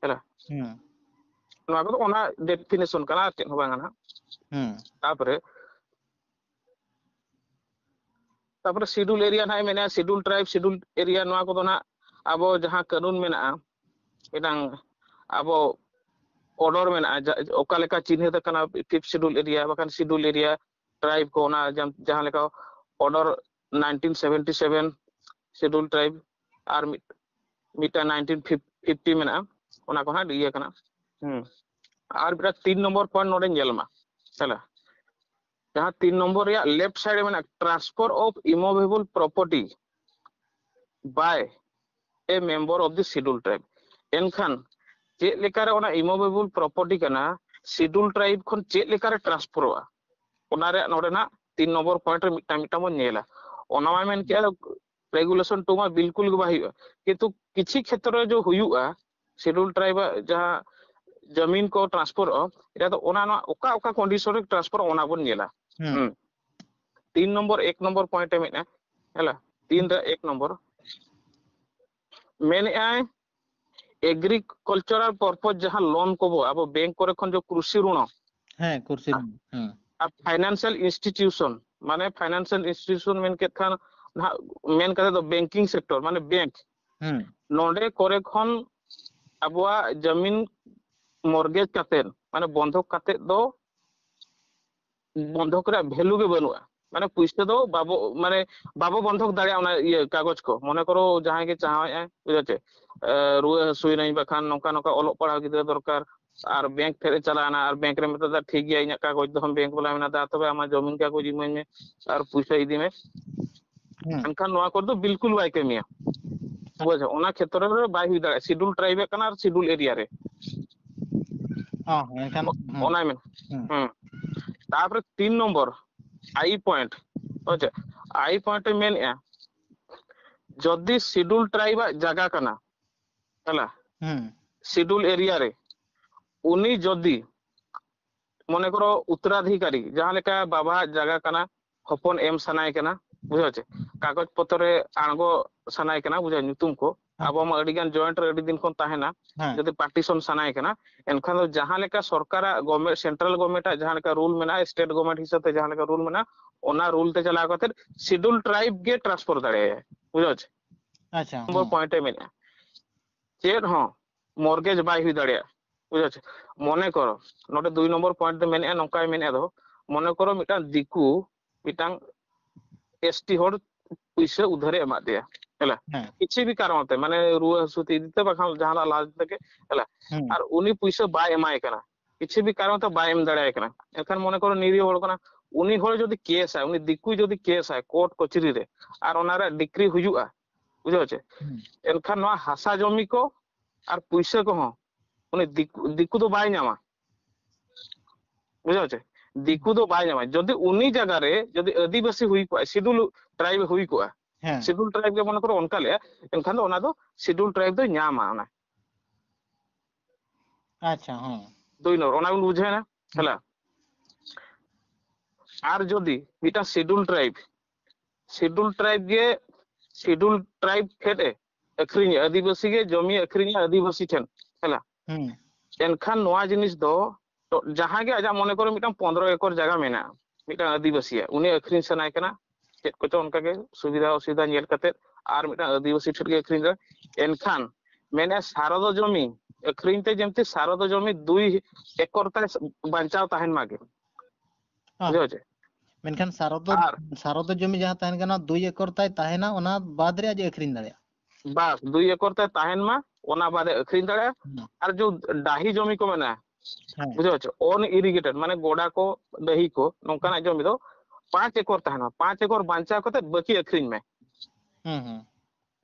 ᱦᱮᱸ᱾ ᱦᱩᱸ᱾ ᱱᱚᱣᱟ ᱠᱚᱫᱚ ᱚᱱᱟ definition ᱠᱟᱱᱟ, ᱟᱨ ᱪᱮᱫ ᱦᱚᱸ ᱵᱟᱝ ᱠᱟᱱᱟ᱾ ᱦᱩᱸ᱾ ᱛᱟᱯᱚᱨᱮ ᱛᱟᱯᱚᱨᱮ schedule area ᱱᱟᱦᱟᱜ ᱢᱮᱱᱟᱜᱼᱟ, schedule tribe, schedule area, ᱱᱚᱣᱟ ᱠᱚᱫᱚ ᱱᱟᱦᱟᱜ ᱟᱵᱚ ᱡᱟᱦᱟᱸ ᱠᱟᱹᱱᱩᱱ ᱢᱮᱱᱟᱜᱼᱟ, ᱢᱤᱫᱴᱟᱝ ᱟᱵᱚ order ᱢᱮᱱᱟᱜᱼᱟ, ᱡᱟ- ᱚᱠᱟ ᱞᱮᱠᱟ ᱪᱤᱱᱦᱟᱹ ᱟᱠᱟᱱᱟ fifth schedule area ᱵᱟᱠᱷᱟᱱ schedule area, tribe ᱠᱚ, ᱚᱱᱟ ᱡᱟᱢ- ᱡᱟᱦᱟᱸ ᱞᱮᱠᱟ order nineteen seventy seven schedule tribe ᱟᱨ ᱢᱤᱫ ᱢᱤᱫᱴᱟᱝ nineteen fifty ᱢᱮᱱᱟᱜᱼᱟ, ᱚᱱᱟ ᱠᱚ ᱦᱟᱸᱜ ᱤᱭᱟᱹ ᱠᱟᱱᱟ᱾ ᱦᱩᱸ᱾ ᱟᱨ ᱢᱤᱫᱴᱟᱝ ᱛᱤᱱ ᱱᱚᱢᱵᱚᱨ point ᱱᱚᱰᱮ ᱧᱮᱞ ᱢᱟ, ᱦᱮᱸ᱾ ᱡᱟᱦᱟᱸ ᱛᱤᱱ ᱱᱚᱢᱵᱚᱨ ᱨᱮᱭᱟᱜ left side ᱨᱮ ᱢᱮᱱᱟᱜᱼᱟ, transfer of immovable property by a member of the schedule tribe᱾ ᱮᱱᱠᱷᱟᱱ ᱪᱮᱫ ᱞᱮᱠᱟᱨᱮ ᱚᱱᱟ immovable property ᱠᱟᱱᱟ, schedule tribe ᱠᱷᱚᱱ ᱪᱮᱫ ᱞᱮᱠᱟᱨᱮ transferᱚᱜᱼᱟ, ᱚᱱᱟ ᱨᱮᱭᱟᱜ ᱱᱚᱰᱮᱱᱟᱜ ᱛᱤᱱ ᱱᱚᱢᱵᱚᱨ point ᱨᱮ ᱢᱤᱫᱴᱟᱝ ᱢᱤᱫᱴᱟᱝ ᱵᱚᱱ ᱧᱮᱞᱟ᱾ ᱚᱱᱟ ᱢᱟ ᱢᱮᱱ ᱠᱮᱜᱼᱟ, regulation two ᱢᱟ ᱵᱤᱞᱠᱩᱞ ᱜᱮ ᱵᱟᱭ ᱦᱩᱭᱩᱜᱼᱟ, ᱠᱤᱱᱛᱩ ᱠᱤᱪᱷᱤ ᱠᱷᱮᱛᱨᱚ ᱡᱮ ᱦᱩᱭᱩᱜᱼᱟ, schedule tribe ᱟᱜ ᱡᱟᱦᱟᱸ ᱡᱟᱢᱤᱱ ᱠᱚ transferᱚᱜᱼᱟ, ᱮᱴᱟ ᱫᱚ ᱚᱱᱟ ᱱᱚᱣᱟ ᱚᱠᱟ ᱚᱠᱟ condition ᱨᱮ transfer ᱚᱱᱟ ᱵᱚᱱ ᱧᱮᱞᱟ᱾ ᱦᱩᱸ᱾ ᱦᱩᱸ᱾ ᱛᱤᱱ ᱱᱚᱢᱵᱚᱨ, ᱮᱠ ᱱᱚᱢᱵᱚᱨ point ᱮ ᱢᱮᱱᱟ, ᱦᱮᱞᱟ, ᱛᱤᱱ ᱨᱮ ᱮᱠ ᱱᱚᱢᱵᱚᱨ ᱢᱮᱱᱮᱜᱼᱟᱭ, agricultural purpose ᱡᱟᱦᱟᱸ loan ᱠᱚᱵᱚ ᱟᱵᱚ bank ᱠᱚᱨᱮ ᱠᱷᱚᱱ ᱡᱚ ᱠᱨᱩᱥᱤ ᱨᱩᱬᱚ ᱦᱮᱸ, ᱠᱨᱩᱥᱤ ᱨᱩᱬᱚ᱾ ᱦᱩᱸ᱾ ᱟᱨ financial institution, ᱢᱟᱱᱮ financial institution ᱢᱮᱱ ᱠᱮᱫ ᱠᱷᱟᱱ ᱱᱟᱦᱟᱜ ᱢᱮᱱ ᱠᱟᱛᱮ ᱫᱚ banking sector, ᱢᱟᱱᱮ bank, ᱦᱩᱸ᱾ ᱱᱚᱰᱮ ᱠᱚᱨᱮ ᱠᱷᱚᱱ ᱟᱵᱚᱣᱟᱜ ᱡᱟᱢᱤᱱ mortgage ᱠᱟᱛᱮ, ᱢᱟᱱᱮ ᱵᱚᱱᱫᱷᱚᱠ ᱠᱟᱛᱮ ᱫᱚ ᱵᱚᱱᱫᱷᱚᱠ ᱨᱮᱭᱟᱜ value ᱜᱮ ᱵᱟᱹᱱᱩᱜᱼᱟ᱾ ᱢᱟᱱᱮ ᱯᱩᱭᱥᱟᱹ ᱫᱚ ᱵᱟᱵᱚ, ᱢᱟᱱᱮ ᱵᱟᱵᱚ ᱵᱚᱱᱫᱷᱚᱠ ᱫᱟᱲᱮᱭᱟᱜᱼᱟ ᱚᱱᱟ ᱤᱭᱟᱹ ᱠᱟᱜᱚᱡᱽ ᱠᱚ᱾ ᱢᱚᱱᱮ ᱠᱚᱨᱚ ᱡᱟᱦᱟᱸᱭ ᱜᱮ ᱪᱟᱦᱟᱣᱮᱫᱼᱟᱭ, ᱵᱩᱡᱷᱟᱹᱣ ᱪᱮ, ᱮ, ᱨᱩᱣᱟᱹ ᱦᱟᱹᱥᱩᱭᱮᱱᱟᱹᱧ, ᱵᱟᱠᱷᱟᱱ ᱱᱚᱝᱠᱟ ᱱᱚᱝᱠᱟ ᱚᱞᱚᱜ ᱯᱟᱲᱦᱟᱣ ᱜᱤᱫᱽᱨᱟᱹ ᱫᱚᱨᱠᱟᱨ, ᱟᱨ bank ᱴᱷᱮᱱ ᱮ ᱪᱟᱞᱟᱣᱮᱱᱟ, ᱟᱨ bank ᱨᱮ ᱢᱮᱛᱟᱫᱟ, "ᱴᱷᱤᱠ ᱜᱮᱭᱟ, ᱤᱧᱟᱹᱜ ᱠᱟᱜᱚᱡᱽ ᱫᱚᱦᱚᱢ bank ᱵᱟᱞᱟ ᱢᱮᱱᱟ, ᱫᱟ ᱛᱚᱵᱮ ᱟᱢᱟᱜ ᱡᱚᱢᱤᱱ ᱠᱟᱜᱚᱡᱽ ᱤᱢᱟᱹᱧ ᱢᱮ ᱟᱨ ᱯᱩᱭᱥᱟᱹ ᱤᱫᱤ ᱢᱮ᱾" ᱦᱩᱸ᱾ ᱮᱱᱠᱷᱟᱱ ᱱᱚᱣᱟ ᱠᱚᱨᱮ ᱫᱚ ᱵᱤᱞᱠᱩᱞ ᱵᱟᱭ ᱠᱟᱹᱢᱤᱭᱟ᱾ ᱵᱩᱡᱷᱟᱹᱣ, ᱚᱱᱟ ᱠᱷᱮᱛᱨᱚ ᱨᱮ ᱵᱟᱭ ᱦᱩᱭ ᱫᱟᱲᱮᱭᱟᱜᱼᱟ, ᱥᱤᱰᱩᱞ ᱴᱨᱟᱭᱤᱵ ᱠᱟᱱᱟ ᱟᱨ ᱥᱤᱰᱩᱞ ᱮᱨᱤᱭᱟ ᱨᱮ᱾ ᱦᱚᱸ, ᱮᱱᱠᱷᱟᱱ ᱦᱩᱸ, ᱚᱱᱟᱭ ᱢᱮᱱ᱾ ᱦᱩᱸ, ᱦᱩᱸ᱾ ᱛᱟᱯᱚᱨᱮ ᱛᱤᱱ ᱱᱚᱢᱵᱚᱨ ᱟᱭ ᱯᱚᱭᱮᱱᱴ, ᱦᱳᱭ ᱥᱮ, ᱟᱭ ᱯᱚᱭᱮᱱᱴ ᱮ ᱢᱮᱱᱮᱫᱼᱟ, ᱡᱚᱫᱤ ᱥᱤᱰᱩᱞ ᱴᱨᱟᱭᱤᱵ ᱟᱜ ᱡᱟᱭᱜᱟ ᱠᱟᱱᱟ, ᱦᱮᱞᱟ, ᱦᱩᱸ, ᱥᱤᱰᱩᱞ ᱮᱨᱤᱭᱟ ᱨᱮ, ᱩᱱᱤ ᱡᱚᱫᱤ ᱢᱚᱱᱮ ᱠᱚᱨᱚ ᱩᱛᱛᱚᱨᱟᱫᱷᱤᱠᱟᱨᱤ, ᱡᱟᱦᱟᱸ ᱞᱮᱠᱟ ᱵᱟᱵᱟᱣᱟᱜ ᱡᱟᱭᱜᱟ ᱠᱟᱱᱟ, ᱦᱚᱯᱚᱱ ᱮᱢ ᱥᱟᱱᱟᱭ ᱠᱟᱱᱟ, ᱵᱩᱡᱷᱟᱹᱣ ᱪᱮ, ᱠᱟᱜᱚᱡᱽ ᱯᱚᱛᱨᱚ ᱨᱮ ᱟᱬᱜᱚ ᱥᱟᱱᱟᱭ ᱠᱟᱱᱟ, ᱵᱩᱡᱷᱟᱹᱣ, ᱧᱩᱛᱩᱢ ᱠᱚ, ᱦᱮᱸ᱾ ᱟᱵᱚ ᱢᱟ ᱟᱹᱰᱤ ᱜᱟᱱ ᱡᱚᱭᱮᱱᱴ ᱨᱮ ᱟᱹᱰᱤ ᱫᱤᱱ ᱠᱷᱚᱱ ᱛᱟᱦᱮᱱᱟ, ᱦᱮᱸ᱾ ᱡᱩᱫᱤ ᱯᱟᱨᱴᱤᱥᱚᱱ ᱥᱟᱱᱟᱭ ᱠᱟᱱᱟ, ᱮᱱᱠᱷᱟᱱ ᱫᱚ ᱡᱟᱦᱟᱸ ᱞᱮᱠᱟ ᱥᱚᱨᱠᱟᱨᱟᱜ ᱜᱚᱵᱷᱢᱮᱱᱴ, ᱥᱮᱱᱴᱨᱟᱞ ᱜᱚᱵᱷᱢᱮᱱᱴ ᱟᱜ ᱡᱟᱦᱟᱸ ᱞᱮᱠᱟ ᱨᱩᱞ ᱢᱮᱱᱟᱜᱼᱟ, ᱥᱴᱮᱴ ᱜᱚᱵᱷᱢᱮᱱᱴ ᱦᱤᱥᱟᱹᱵ ᱛᱮ ᱡᱟᱦᱟᱸ ᱞᱮᱠᱟ ᱨᱩᱞ ᱢᱮᱱᱟᱜᱼᱟ, ᱚᱱᱟ ᱨᱩᱞ ᱛᱮ ᱪᱟᱞᱟᱣ ᱠᱟᱛᱮ ᱥᱤᱰᱩᱞ ᱴᱨᱟᱭᱤᱵ ᱜᱮ ᱴᱨᱟᱱᱥᱯᱷᱟᱨ ᱫᱟᱲᱮᱭᱟᱭᱟ, ᱵᱩᱡᱷᱟᱹᱣ ᱪᱮ᱾ ᱟᱪᱪᱷᱟ, ᱱᱚᱢᱵᱚᱨ ᱦᱩᱸ᱾ ᱯᱚᱭᱮᱱᱴ ᱮ ᱢᱮᱱᱮᱫᱼᱟ, ᱪᱮᱫ ᱦᱚᱸ ᱢᱚᱨᱜᱮᱡᱽ ᱵᱟᱭ ᱦᱩᱭ ᱫᱟᱲᱮᱭᱟᱜᱼᱟ, ᱵᱩᱡᱷᱟᱹᱣ ᱪᱮ᱾ ᱢᱚᱱᱮ ᱠᱚᱨᱚ, ᱱᱚᱰᱮ ᱫᱩᱭ ᱱᱚᱢᱵᱚᱨ ᱯᱚᱭᱮᱱᱴ ᱫᱚ ᱢᱮᱱᱮᱫᱼᱟ, ᱱᱚᱝᱠᱟᱭ ᱢᱮᱱᱮᱫᱼᱟ, ᱫᱚ ᱢᱚᱱᱮ ᱠᱚᱨᱚ ᱢᱤᱫᱴᱟᱝ ᱫᱤᱠᱩ ᱢᱤᱫᱴᱟᱝ ᱮᱥᱴᱤ ᱦᱚᱲ ᱯᱩᱭᱥᱟᱹ ᱩᱫᱷᱟᱹᱨᱮ ᱮᱢᱟᱫ ᱫᱮᱭᱟ, ᱦᱮᱞᱟ, ᱦᱮᱸ᱾ ᱠᱤᱪᱷᱤ ᱵᱤ ᱠᱟᱨᱚᱱ ᱛᱮ, ᱢᱟᱱᱮ ᱨᱩᱣᱟᱹ ᱦᱟᱹᱥᱩ ᱛᱮ ᱤᱫᱤ ᱛᱮ, ᱵᱟᱠᱷᱟᱱ ᱡᱟᱦᱟᱱᱟᱜ ᱞᱟᱡ ᱛᱮᱜᱮ, ᱦᱮᱞᱟ, ᱦᱩᱸ᱾ ᱟᱨ ᱩᱱᱤ ᱯᱩᱭᱥᱟᱹ ᱵᱟᱭ ᱮᱢᱟᱭ ᱠᱟᱱᱟ, ᱠᱤᱪᱷᱤ ᱵᱤ ᱠᱟᱨᱚᱱ ᱛᱮ ᱵᱟᱭ ᱮᱢ ᱫᱟᱲᱮᱭᱟᱭ ᱠᱟᱱᱟ, ᱮᱱᱠᱷᱟᱱ ᱢᱚᱱᱮ ᱠᱚᱨᱚ ᱱᱤᱨᱤᱦ ᱦᱚᱲ ᱠᱟᱱᱟ, ᱩᱱᱤ ᱦᱚᱲ ᱡᱩᱫᱤ ᱠᱮᱥᱟᱭ, ᱩᱱᱤ ᱫᱤᱠᱩ ᱡᱩᱫᱤ ᱠᱮᱥᱟᱭ ᱠᱳᱨᱴ ᱠᱚᱪᱟᱹᱨᱤ ᱨᱮ, ᱟᱨ ᱚᱱᱟ ᱨᱮᱭᱟᱜ ᱰᱤᱠᱨᱤ ᱦᱩᱭᱩᱜᱼᱟ, ᱵᱩᱡᱷᱟᱹᱣ ᱪᱮ, ᱦᱩᱸ᱾ ᱮᱱᱠᱷᱟᱱ ᱱᱚᱣᱟ ᱦᱟᱥᱟ ᱡᱚᱢᱤ ᱠᱚ ᱟᱨ ᱯᱩᱭᱥᱟᱹ ᱠᱚᱦᱚᱸ ᱩᱱᱤ ᱫᱤᱠᱩ, ᱫᱤᱠᱩ ᱫᱚ ᱵᱟᱭ ᱧᱟᱢᱟ, ᱵᱩᱡᱷᱟᱹᱣ ᱪᱮ, ᱫᱤᱠᱩ ᱫᱚ ᱵᱟᱭ ᱧᱟᱢᱟ᱾ ᱡᱩᱫᱤ ᱩᱱᱤ ᱡᱟᱭᱜᱟ ᱨᱮ ᱡᱩᱫᱤ ᱟᱹᱫᱤᱵᱟᱹᱥᱤ ᱦᱩᱭ ᱠᱚᱜᱼᱟ, ᱥᱤᱰᱩᱞ ᱴᱨᱟᱭᱤᱵ ᱦᱩᱭ ᱠᱚᱜᱼᱟ, ᱦᱮᱸ᱾ ᱥᱤᱰᱩᱞ ᱴᱨᱟᱭᱤᱵ ᱜᱮ ᱢᱚᱱᱮ ᱠᱚᱨᱚ ᱚᱱᱠᱟ ᱞᱮᱜᱼᱟ, ᱮᱱᱠᱷᱟᱱ ᱫᱚ ᱚᱱᱟ ᱫᱚ ᱥᱤᱰᱩᱞ ᱴᱨᱟᱭᱤᱵ ᱫᱚᱭ ᱧᱟᱢᱟ ᱚᱱᱟ᱾ ᱟᱪᱪᱷᱟ, ᱦᱚᱸ᱾ ᱫᱩᱭ ᱱᱚᱢᱵᱚᱨ, ᱚᱱᱟ ᱵᱚᱱ ᱵᱩᱡᱷᱟᱹᱣ ᱮᱱᱟ, ᱦᱩᱸ᱾ ᱦᱮᱞᱟ᱾ ᱟᱨ ᱡᱩᱫᱤ ᱢᱤᱫᱴᱟᱝ ᱥᱤᱰᱩᱞ ᱴᱨᱟᱭᱤᱵ, ᱥᱤᱰᱩᱞ ᱴᱨᱟᱭᱤᱵ ᱜᱮ, ᱥᱤᱰᱩᱞ ᱴᱨᱟᱭᱤᱵ ᱴᱷᱮᱱ ᱮ ᱟᱹᱠᱷᱨᱤᱧᱟ, ᱟᱹᱫᱤᱵᱟᱹᱥᱤ ᱜᱮ ᱡᱚᱢᱤ ᱟᱹᱠᱷᱨᱤᱧᱟ ᱟᱹᱫᱤᱵᱟᱹᱥᱤ ᱴᱷᱮᱱ, ᱦᱮᱞᱟ᱾ ᱦᱩᱸ᱾ ᱮᱱᱠᱷᱟᱱ ᱱᱚᱣᱟ ᱡᱤᱱᱤᱥ ᱫᱚ ᱡᱟᱦᱟᱸᱭ ᱜᱮ ᱟᱡᱟᱜ ᱢᱚᱱᱮ ᱠᱚᱨᱚ ᱢᱤᱫᱴᱟᱝ ᱯᱚᱱᱫᱽᱨᱚ ᱮᱠᱚᱨ ᱡᱟᱭᱜᱟ ᱢᱮᱱᱟᱜᱼᱟ, ᱢᱤᱫᱴᱟᱝ ᱟᱹᱫᱤᱵᱟᱹᱥᱤᱭᱟᱜ, ᱩᱱᱤ ᱟᱹᱠᱷᱨᱤᱧ ᱥᱟᱱᱟᱭ ᱠᱟᱱᱟ, ᱪᱮᱫ ᱠᱚᱪᱚ ᱚᱱᱠᱟ ᱜᱮ ᱥᱩᱵᱤᱫᱷᱟ ᱚᱥᱩᱵᱤᱫᱷᱟ ᱧᱮᱞ ᱠᱟᱛᱮ ᱟᱨ ᱢᱤᱫᱴᱟᱝ ᱟᱹᱫᱤᱵᱟᱹᱥᱤ ᱴᱷᱮᱱ ᱜᱮ ᱟᱹᱠᱷᱨᱤᱧ ᱫᱟᱲᱮᱭᱟᱜᱼᱟ᱾ ᱮᱱᱠᱷᱟᱱ ᱢᱮᱱᱮᱫᱼᱟ, ᱥᱟᱨᱚᱫᱚ ᱡᱚᱢᱤ ᱟᱹᱠᱷᱨᱤᱧ ᱛᱮ ᱡᱮᱢᱛᱤ ᱥᱟᱨᱚᱫᱚ ᱡᱚᱢᱤ ᱫᱩᱭ ᱮᱠᱚᱨ ᱛᱟᱭ ᱵᱟᱧᱪᱟᱣ ᱛᱟᱦᱮᱱ ᱢᱟᱜᱮ, ᱦᱚᱸ᱾ ᱵᱩᱡᱷᱟᱹᱣ ᱪᱮ? ᱢᱮᱱᱠᱷᱟᱱ ᱥᱟᱨᱚᱫᱚ, ᱟᱨ ᱥᱟᱨᱚᱫᱚ ᱡᱚᱢᱤ ᱡᱟᱦᱟᱸ ᱛᱟᱦᱮᱱ ᱠᱟᱱᱟ, ᱫᱩᱭ ᱮᱠᱚᱨ ᱛᱟᱭ ᱛᱟᱦᱮᱱᱟ, ᱚᱱᱟ ᱵᱟᱫ ᱨᱮ ᱟᱡ ᱮ ᱟᱹᱠᱷᱨᱤᱧ ᱫᱟᱲᱮᱭᱟᱜᱼᱟ᱾ ᱵᱟᱥ, ᱫᱩᱭ ᱮᱠᱚᱨ ᱛᱮ ᱛᱟᱦᱮᱱ ᱢᱟ, ᱚᱱᱟ ᱵᱟᱫᱮ ᱟᱹᱠᱷᱨᱤᱧ ᱫᱟᱲᱮᱭᱟᱜᱼᱟ᱾ ᱦᱩᱸ᱾ ᱟᱨ ᱡᱚ ᱰᱟᱹᱦᱤ ᱡᱚᱢᱤ ᱠᱚ ᱢᱮᱱᱟᱜᱼᱟ, ᱦᱮᱸ᱾ ᱵᱩᱡᱷᱟᱹᱣ ᱪᱮ, ᱚᱱ ᱤᱨᱤᱜᱮᱴᱮᱰ, ᱢᱟᱱᱮ ᱜᱚᱰᱟ ᱠᱚ, ᱰᱟᱹᱦᱤ ᱠᱚ, ᱱᱚᱝᱠᱟᱱᱟᱜ ᱡᱚᱢᱤ ᱫᱚ ᱯᱟᱸᱪ ᱮᱠᱚᱨ ᱛᱟᱦᱮᱱ ᱢᱟ, ᱯᱟᱸᱪ ᱮᱠᱚᱨ ᱵᱟᱧᱪᱟᱣ ᱠᱟᱛᱮ ᱵᱟᱹᱠᱤ ᱟᱹᱠᱷᱨᱤᱧ ᱢᱮ᱾ ᱦᱩᱸ, ᱦᱩᱸ᱾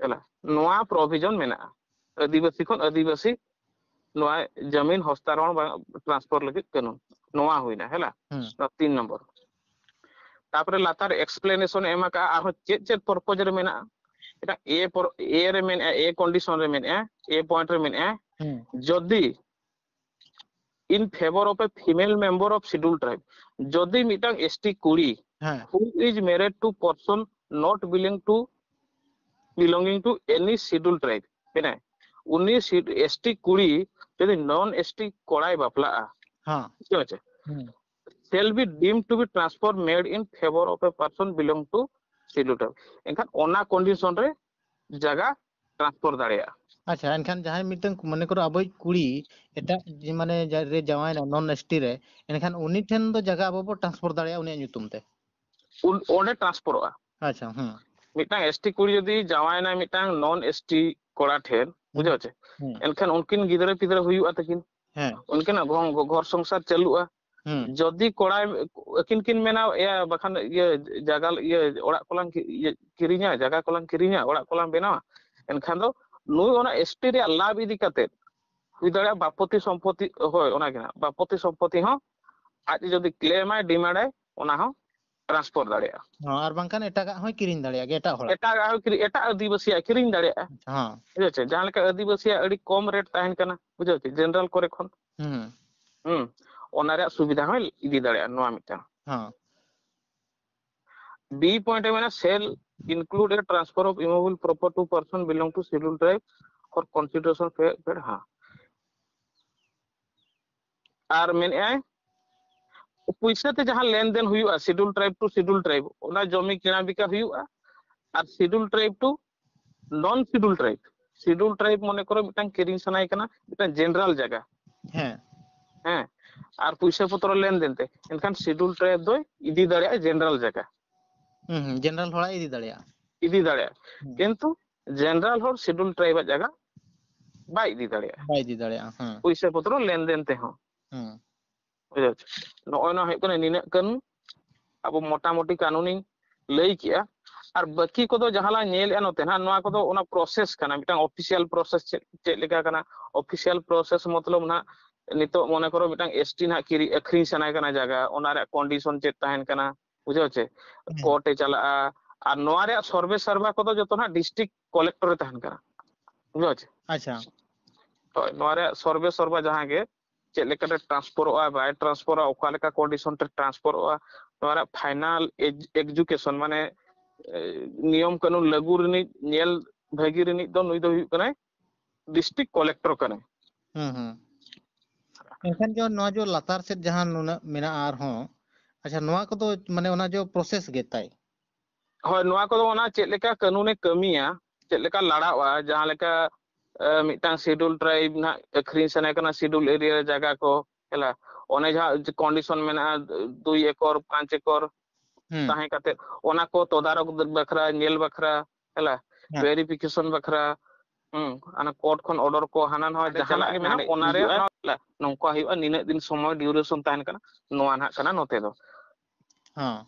ᱦᱮᱞᱟ, ᱱᱚᱣᱟ ᱯᱨᱚᱵᱷᱤᱡᱚᱱ ᱢᱮᱱᱟᱜᱼᱟ, ᱟᱹᱫᱤᱵᱟᱹᱥᱤ ᱠᱷᱚᱱ ᱟᱹᱫᱤᱵᱟᱹᱥᱤ ᱱᱚᱣᱟ ᱡᱟᱢᱤᱱ ᱦᱚᱥᱛᱟᱨᱚᱱ ᱵᱟᱝ ᱴᱨᱟᱱᱥᱯᱷᱟᱨ ᱞᱟᱹᱜᱤᱫ ᱠᱟᱹᱱᱩᱱ᱾ ᱱᱚᱣᱟ ᱦᱩᱭᱱᱟ, ᱦᱮᱞᱟ᱾ ᱦᱩᱸ᱾ ᱱᱚᱣᱟ ᱛᱤᱱ ᱱᱚᱢᱵᱚᱨ᱾ ᱛᱟᱯᱚᱨᱮ ᱞᱟᱛᱟᱨ ᱮᱠᱥᱯᱞᱮᱱᱮᱥᱚᱱ ᱮ ᱮᱢ ᱟᱠᱟᱫᱼᱟ, ᱟᱨᱦᱚᱸ ᱪᱮᱫ ᱪᱮᱫ ᱯᱚᱨᱯᱚᱡᱽ ᱨᱮ ᱢᱮᱱᱟᱜᱼᱟ᱾ ᱮᱴᱟᱜ ᱮ ᱯᱚᱨ-, ᱮ ᱨᱮ ᱢᱮᱱᱮᱜᱼᱟ, ᱮ ᱠᱚᱱᱰᱤᱥᱚᱱ ᱨᱮ ᱢᱮᱱᱮᱜᱼᱟ, ᱮ ᱯᱚᱭᱮᱱᱴ ᱨᱮ ᱢᱮᱱᱮᱜᱼᱟ, ᱦᱩᱸ᱾ ᱡᱩᱫᱤ in favor of a female member of scheduled tribe, ᱡᱩᱫᱤ ᱢᱤᱫᱴᱟᱝ ᱮᱥ ᱴᱤ ᱠᱩᱲᱤ ᱦᱮᱸ᱾ who is married to person not belong to, belonging to any scheduled tribe ᱢᱮᱱᱟᱭ, ᱩᱱᱤ ᱮᱥ ᱴᱤ ᱠᱩᱲᱤ ᱡᱩᱫᱤ ᱱᱚᱱ ᱮᱥ ᱴᱤ ᱠᱚᱲᱟᱭ ᱵᱟᱯᱞᱟᱜᱼᱟ, ᱦᱮᱸ᱾ ᱴᱷᱤᱠ ᱟᱪᱷᱮ, ᱦᱩᱸ᱾ shall be deemed to be transfer made in favor of a person belong to scheduled tribe, ᱮᱱᱠᱷᱟᱱ ᱚᱱᱟ ᱠᱚᱱᱰᱤᱥᱚᱱ ᱨᱮ ᱡᱟᱭᱜᱟ ᱴᱨᱟᱱᱥᱯᱷᱟᱨ ᱫᱟᱲᱮᱭᱟᱜᱼᱟ᱾ ᱟᱪᱪᱷᱟ, ᱮᱱᱠᱷᱟᱱ ᱡᱟᱦᱟᱸᱭ ᱢᱤᱫᱴᱟᱝ, ᱢᱚᱱᱮ ᱠᱚᱨᱚ, ᱟᱵᱚᱭᱤᱡ ᱠᱩᱲᱤ ᱮᱴᱟᱜ ᱡᱮ, ᱢᱟᱱᱮ, ᱡᱟ-, ᱨᱮ ᱡᱟᱶᱟᱭᱮᱱᱟ, ᱱᱚᱱ ᱮᱥ ᱴᱤ ᱨᱮ, ᱮᱱᱠᱷᱟᱱ ᱩᱱᱤ ᱴᱷᱮᱱ ᱫᱚ ᱡᱟᱭᱜᱟ ᱟᱵᱚ ᱵᱚ ᱴᱨᱟᱱᱥᱯᱷᱟᱨ ᱫᱟᱲᱮᱭᱟᱜᱼᱟ ᱩᱱᱤᱭᱟᱜ ᱧᱩᱛᱩᱢ ᱛᱮ? ᱩᱱ-, ᱚᱸᱰᱮ ᱴᱨᱟᱱᱥᱯᱷᱟᱨᱚᱜᱼᱟ᱾ ᱟᱪᱪᱷᱟ, ᱦᱩᱸ᱾ ᱢᱤᱫᱴᱟᱝ ᱮᱥ ᱴᱤ ᱠᱩᱲᱤ ᱡᱩᱫᱤ ᱡᱟᱶᱟᱭᱮᱱᱟ ᱢᱤᱫᱴᱟᱝ ᱱᱚᱱ ᱮᱥ ᱴᱤ ᱠᱚᱲᱟ ᱴᱷᱮᱱ, ᱵᱩᱡᱷᱟᱹᱣ ᱪᱮ, ᱦᱩᱸ᱾ ᱮᱱᱠᱷᱟᱱ ᱩᱱᱠᱤᱱ ᱜᱤᱫᱽᱨᱟᱹ ᱯᱤᱫᱽᱨᱟᱹ ᱦᱩᱭᱩᱜᱼᱟ ᱛᱟᱹᱠᱤᱱ, ᱦᱮᱸ᱾ ᱩᱱᱠᱤᱱᱟᱜ ᱜᱷᱚ-, ᱜᱷᱚ-, ᱜᱷᱚᱨ ᱥᱚᱝᱥᱟᱨ ᱪᱟᱹᱞᱩᱜᱼᱟ᱾ ᱦᱩᱸ᱾ ᱡᱩᱫᱤ ᱠᱚᱲᱟᱭ, ᱟᱹᱠᱤᱱ ᱠᱤᱱ ᱢᱮᱱᱟ, ᱮᱭᱟ, ᱵᱟᱠᱷᱟᱱ ᱤᱭᱟᱹ ᱡᱟᱭᱜᱟ, ᱤᱭᱟᱹ ᱚᱲᱟᱜ ᱠᱚᱞᱟᱝ ᱠᱤ-, ᱤᱭᱟᱹ ᱠᱤᱨᱤᱧᱟ, ᱡᱟᱭᱜᱟ ᱠᱚᱞᱟᱝ ᱠᱤᱨᱤᱧᱟ, ᱚᱲᱟᱜ ᱠᱚᱞᱟᱝ ᱵᱮᱱᱟᱣᱟ, ᱮᱱᱠᱷᱟᱱ ᱫᱚ ᱱᱩᱭ ᱚᱱᱟ ᱮᱥ ᱴᱤ ᱨᱮᱭᱟᱜ ᱞᱟᱵᱷ ᱤᱫᱤ ᱠᱟᱛᱮ ᱦᱩᱭ ᱫᱟᱲᱮᱭᱟᱜᱼᱟ ᱵᱟᱯᱚᱛᱤ ᱥᱚᱢᱯᱚᱛᱤ, ᱦᱳᱭ, ᱚᱱᱟ ᱜᱮ ᱦᱟᱸᱜ, ᱵᱟᱯᱚᱛᱤ ᱥᱚᱢᱯᱚᱛᱤ ᱦᱚᱸ ᱟᱡ ᱡᱩᱫᱤ ᱠᱞᱮᱢᱟᱭ, ᱰᱤᱢᱟᱱᱰᱟᱭ, ᱚᱱᱟ ᱦᱚᱸ ᱴᱨᱟᱱᱥᱯᱷᱟᱨ ᱫᱟᱲᱮᱭᱟᱜᱼᱟ᱾ ᱦᱚᱸ, ᱟᱨ ᱵᱟᱝᱠᱷᱟᱱ ᱮᱴᱟᱜᱟᱜ ᱦᱚᱸᱭ ᱠᱤᱨᱤᱧ ᱫᱟᱲᱮᱭᱟᱜᱼᱟ ᱜᱮ, ᱮᱴᱟᱜ ᱦᱚᱲᱟᱜ᱾ ᱮᱴᱟᱜᱟᱜ ᱦᱚᱸ ᱠᱤᱨᱤᱧ, ᱮᱴᱟᱜ ᱟᱹᱫᱤᱵᱟᱹᱥᱤᱭᱟᱜ ᱠᱤᱨᱤᱧ ᱫᱟᱲᱮᱭᱟᱜᱼᱟ᱾ ᱦᱚᱸ᱾ ᱵᱩᱡᱷᱟᱹᱣ ᱪᱮ? ᱡᱟᱦᱟᱸ ᱞᱮᱠᱟ ᱟᱹᱫᱤᱵᱟᱹᱥᱤᱭᱟᱜ ᱟᱹᱰᱤ ᱠᱚᱢ ᱨᱮᱴ ᱛᱟᱦᱮᱱ ᱠᱟᱱᱟ, ᱵᱩᱡᱷᱟᱹᱣ ᱪᱮ? ᱡᱮᱱᱟᱨᱮᱞ ᱠᱚᱨᱮ ᱠᱷᱚᱱ᱾ ᱦᱩᱸ᱾ ᱦᱩᱸ᱾ ᱚᱱᱟ ᱨᱮᱭᱟᱜ ᱥᱩᱵᱤᱫᱷᱟ ᱦᱚᱸᱭ ᱤᱫᱤ ᱫᱟᱲᱮᱭᱟᱜᱼᱟ, ᱱᱚᱣᱟ ᱢᱤᱫᱴᱟᱝ᱾ ᱦᱚᱸ᱾ ᱵᱤ ᱯᱚᱭᱮᱱᱴ ᱨᱮ ᱢᱮᱱᱟᱜᱼᱟ, shall include a transfer of immovable property to person belong to scheduled tribe for consideration pay, paid, ᱦᱮᱸ᱾ ᱟᱨ ᱢᱮᱱᱮᱫᱼᱟᱭ, ᱯᱩᱭᱥᱟᱹ ᱛᱮ ᱡᱟᱦᱟᱸ ᱞᱮᱱᱫᱮᱱ ᱦᱩᱭᱩᱜᱼᱟ, scheduled tribe to scheduled tribe, ᱚᱱᱟ ᱡᱚᱢᱤ ᱠᱤᱬᱟ ᱵᱤᱠᱟ ᱦᱩᱭᱩᱜᱼᱟ᱾ ᱟᱨ scheduled tribe to non scheduled tribe, scheduled tribe, ᱢᱚᱱᱮ ᱠᱚᱨᱚ ᱢᱤᱫᱴᱟᱝ ᱠᱤᱨᱤᱧ ᱥᱟᱱᱟᱭᱮ ᱠᱟᱱᱟ ᱢᱤᱫᱴᱟᱝ ᱡᱮᱱᱟᱨᱟᱞ ᱡᱟᱭᱜᱟ, ᱦᱮᱸ᱾ ᱦᱮᱸ, ᱟᱨ ᱯᱩᱭᱥᱟᱹ ᱯᱚᱛᱨᱚ ᱞᱮᱱᱫᱮᱱ ᱛᱮ, ᱮᱱᱠᱷᱟᱱ scheduled tribe ᱫᱚᱭ ᱤᱫᱤ ᱫᱟᱲᱮᱭᱟᱜᱼᱟ ᱡᱮᱱᱟᱨᱟᱞ ᱡᱟᱭᱜᱟ᱾ ᱦᱩᱸ, ᱦᱩᱸ, ᱡᱮᱱᱟᱨᱟᱞ ᱦᱚᱲᱟᱜ ᱤᱫᱤ ᱫᱟᱲᱮᱭᱟᱜᱼᱟ᱾ ᱤᱫᱤ ᱫᱟᱲᱮᱭᱟᱜᱼᱟ᱾ ᱦᱩᱸ᱾ ᱠᱤᱱᱛᱩ ᱡᱮᱱᱟᱨᱟᱞ ᱦᱚᱲ scheduled tribe ᱟᱜ ᱡᱟᱭᱜᱟ ᱵᱟᱭ ᱤᱫᱤ ᱫᱟᱲᱮᱭᱟᱜᱼᱟ᱾ ᱵᱟᱭ ᱤᱫᱤ ᱫᱟᱲᱮᱭᱟᱜᱼᱟ, ᱦᱮᱸ᱾ ᱯᱩᱭᱥᱟᱹ ᱯᱚᱛᱨᱚ ᱞᱮᱱᱫᱮᱱ ᱛᱮᱦᱚᱸ᱾ ᱦᱩᱸ᱾ ᱵᱩᱡᱷᱟᱹᱣ ᱪᱮ? ᱱᱚᱜᱼᱚᱭ ᱱᱚᱣᱟ ᱦᱩᱭᱩᱜ ᱠᱟᱱᱟ ᱱᱤᱱᱟᱹᱜ ᱠᱟᱹᱱᱩᱱ᱾ ᱟᱵᱚ ᱢᱚᱴᱟᱢᱩᱴᱤ ᱠᱟᱹᱱᱩᱱᱤᱧ ᱞᱟᱹᱭ ᱠᱮᱜᱼᱟ᱾ ᱟᱨ ᱵᱟᱹᱠᱤ ᱠᱚᱫᱚ ᱡᱟᱦᱟᱸ ᱞᱟᱝ ᱧᱮᱞᱮᱫᱼᱟ ᱱᱚᱛᱮ ᱱᱟᱦᱟᱜ, ᱱᱚᱣᱟ ᱠᱚᱫᱚ ᱚᱱᱟ ᱯᱨᱚᱥᱮᱥ ᱠᱟᱱᱟ, ᱢᱤᱫᱴᱟᱝ ᱚᱯᱷᱤᱥᱤᱭᱟᱞ ᱯᱨᱚᱥᱮᱥ᱾ ᱪᱮᱫ, ᱪᱮᱫ ᱞᱮᱠᱟ ᱠᱟᱱᱟ ᱚᱯᱷᱤᱥᱤᱭᱟᱞ ᱯᱨᱚᱥᱮᱥ? ᱢᱚᱛᱞᱚᱵ ᱱᱟᱦᱟᱜ, ᱱᱤᱛᱚᱜ ᱢᱚᱱᱮ ᱠᱚᱨᱚ ᱢᱤᱫᱴᱟᱝ ᱮᱥᱴᱤ ᱱᱟᱦᱟᱜ ᱠᱤᱨᱤᱧ ᱟᱹᱠᱷᱨᱤᱧ ᱥᱟᱱᱟᱭ ᱠᱟᱱᱟ ᱡᱟᱭᱜᱟ, ᱚᱱᱟ ᱨᱮᱭᱟᱜ ᱠᱚᱱᱰᱤᱥᱚᱱ ᱪᱮᱫ ᱛᱟᱦᱮᱱ ᱠᱟᱱᱟ, ᱵᱩᱡᱷᱟᱹᱣ ᱪᱮ? ᱦᱮᱸ᱾ ᱠᱳᱨᱴ ᱮ ᱪᱟᱞᱟᱜᱼᱟ᱾ ᱟᱨ ᱱᱚᱣᱟ ᱨᱮᱭᱟᱜ ᱥᱚᱨᱵᱷᱮ ᱥᱟᱨᱵᱷᱟ ᱠᱚᱫᱚ ᱡᱚᱛᱚ ᱱᱟᱦᱟᱜ ᱰᱤᱥᱴᱨᱤᱠᱴ ᱠᱚᱞᱮᱠᱴᱚᱨ ᱮ ᱛᱟᱦᱮᱱ ᱠᱟᱱᱟ, ᱵᱩᱡᱷᱟᱹᱣ ᱪᱮ? ᱟᱪᱪᱷᱟ᱾ ᱦᱳᱭ, ᱱᱚᱣᱟ ᱨᱮᱭᱟᱜ ᱥᱚᱨᱵᱷᱮ ᱥᱚᱨᱵᱷᱟ ᱡᱟᱦᱟᱸ ᱜᱮ, ᱪᱮᱫ ᱞᱮᱠᱟᱛᱮ ᱴᱨᱟᱱᱥᱯᱷᱟᱨᱚᱜᱼᱟ, ᱵᱟᱭ ᱴᱨᱟᱱᱥᱯᱷᱟᱨᱚᱜᱼᱟ, ᱚᱠᱟ ᱞᱮᱠᱟ ᱠᱚᱱᱰᱤᱥᱚᱱ ᱛᱮ ᱴᱨᱟᱱᱥᱯᱷᱟᱨᱚᱜᱼᱟ, ᱱᱚᱣᱟ ᱨᱮᱭᱟᱜ ᱯᱷᱟᱭᱱᱟᱞ ᱮᱡᱩᱠᱮᱥᱚᱱ, ᱢᱟᱱᱮ ᱮ, ᱱᱤᱭᱚᱢ ᱠᱟᱹᱱᱩᱱ ᱞᱟᱹᱜᱩ ᱨᱤᱱᱤᱡ, ᱧᱮᱞ ᱵᱷᱟᱹᱜᱤ ᱨᱤᱱᱤᱡ ᱫᱚ ᱱᱩᱭ ᱫᱚ ᱦᱩᱭᱩᱜ ᱠᱟᱱᱟᱭ ᱰᱤᱥᱴᱨᱤᱠᱴ ᱠᱚᱞᱮᱠᱴᱚᱨ ᱠᱟᱱᱟᱭ᱾ ᱦᱩᱸ, ᱦᱩᱸ᱾ ᱮᱱᱠᱷᱟᱱ ᱡᱚ ᱱᱚᱣᱟ ᱡᱚ ᱞᱟᱛᱟᱨ ᱥᱮᱫ ᱡᱟᱦᱟᱸ ᱱᱩᱱᱟᱹᱜ ᱢᱮᱱᱟᱜᱼᱟ ᱟᱨᱦᱚᱸ, ᱟᱪᱪᱷᱟ, ᱱᱚᱣᱟ ᱠᱚᱫᱚ ᱢᱟᱱᱮ ᱚᱱᱟ ᱡᱚ ᱯᱨᱚᱥᱮᱥ ᱜᱮ ᱛᱟᱭ? ᱦᱳᱭ, ᱱᱚᱣᱟ ᱠᱚᱫᱚ ᱚᱱᱟ ᱪᱮᱫ ᱞᱮᱠᱟ ᱠᱟᱹᱱᱩᱱᱮ ᱠᱟᱹᱢᱤᱭᱟ, ᱪᱮᱫ ᱞᱮᱠᱟ ᱞᱟᱲᱟᱣᱟ, ᱡᱟᱦᱟᱸ ᱞᱮᱠᱟ, ᱮ, ᱢᱤᱫᱴᱟᱝ ᱥᱤᱰᱩᱞ ᱴᱨᱟᱭᱤᱵ ᱱᱟᱦᱟᱜ ᱟᱹᱠᱷᱨᱤᱧ ᱥᱟᱱᱟᱭ ᱠᱟᱱᱟ, ᱥᱤᱰᱩᱞ ᱮᱨᱤᱭᱟ ᱨᱮ ᱡᱟᱭᱜᱟ ᱠᱚ, ᱦᱮᱞᱟ, ᱚᱱᱮ ᱡᱟᱦᱟᱸ ᱠᱚᱱᱰᱤᱥᱚᱱ ᱢᱮᱱᱟᱜᱼᱟ, ᱫᱩᱭ ᱮᱠᱚᱨ, ᱯᱟᱸᱪ ᱮᱠᱚᱨ ᱦᱩᱸ᱾ ᱛᱟᱦᱮᱸ ᱠᱟᱛᱮ, ᱚᱱᱟ ᱠᱚ ᱛᱚᱫᱟᱨᱚᱠ ᱵᱟᱠᱷᱨᱟ, ᱧᱮᱞ ᱵᱟᱠᱷᱨᱟ, ᱦᱮᱞᱟ, ᱦᱮᱸ᱾ ᱵᱷᱮᱨᱤᱯᱷᱤᱠᱮᱥᱚᱱ ᱵᱟᱠᱷᱨᱟ, ᱦᱩᱸ, ᱚᱱᱟ ᱠᱳᱨᱴ ᱠᱷᱚᱱ ᱚᱨᱰᱟᱨ ᱠᱚ ᱦᱟᱱᱟ ᱱᱟᱣᱟ ᱡᱟᱦᱟᱱᱟᱜ ᱜᱮ ᱢᱮᱱᱟᱜ, ᱚᱱᱟ ᱨᱮᱭᱟᱜ ᱱᱚᱝᱠᱟ ᱦᱩᱭᱩᱜᱼᱟ, ᱱᱤᱱᱟᱹᱜ ᱫᱤᱱ ᱥᱚᱢᱚᱭ ᱰᱤᱭᱩᱨᱮᱥᱚᱱ ᱛᱟᱦᱮᱱ ᱠᱟᱱᱟ, ᱱᱚᱣᱟ ᱱᱟᱦᱟᱜ ᱠᱟᱱᱟ ᱱᱚᱛᱮ ᱫᱚ᱾ ᱦᱚᱸ᱾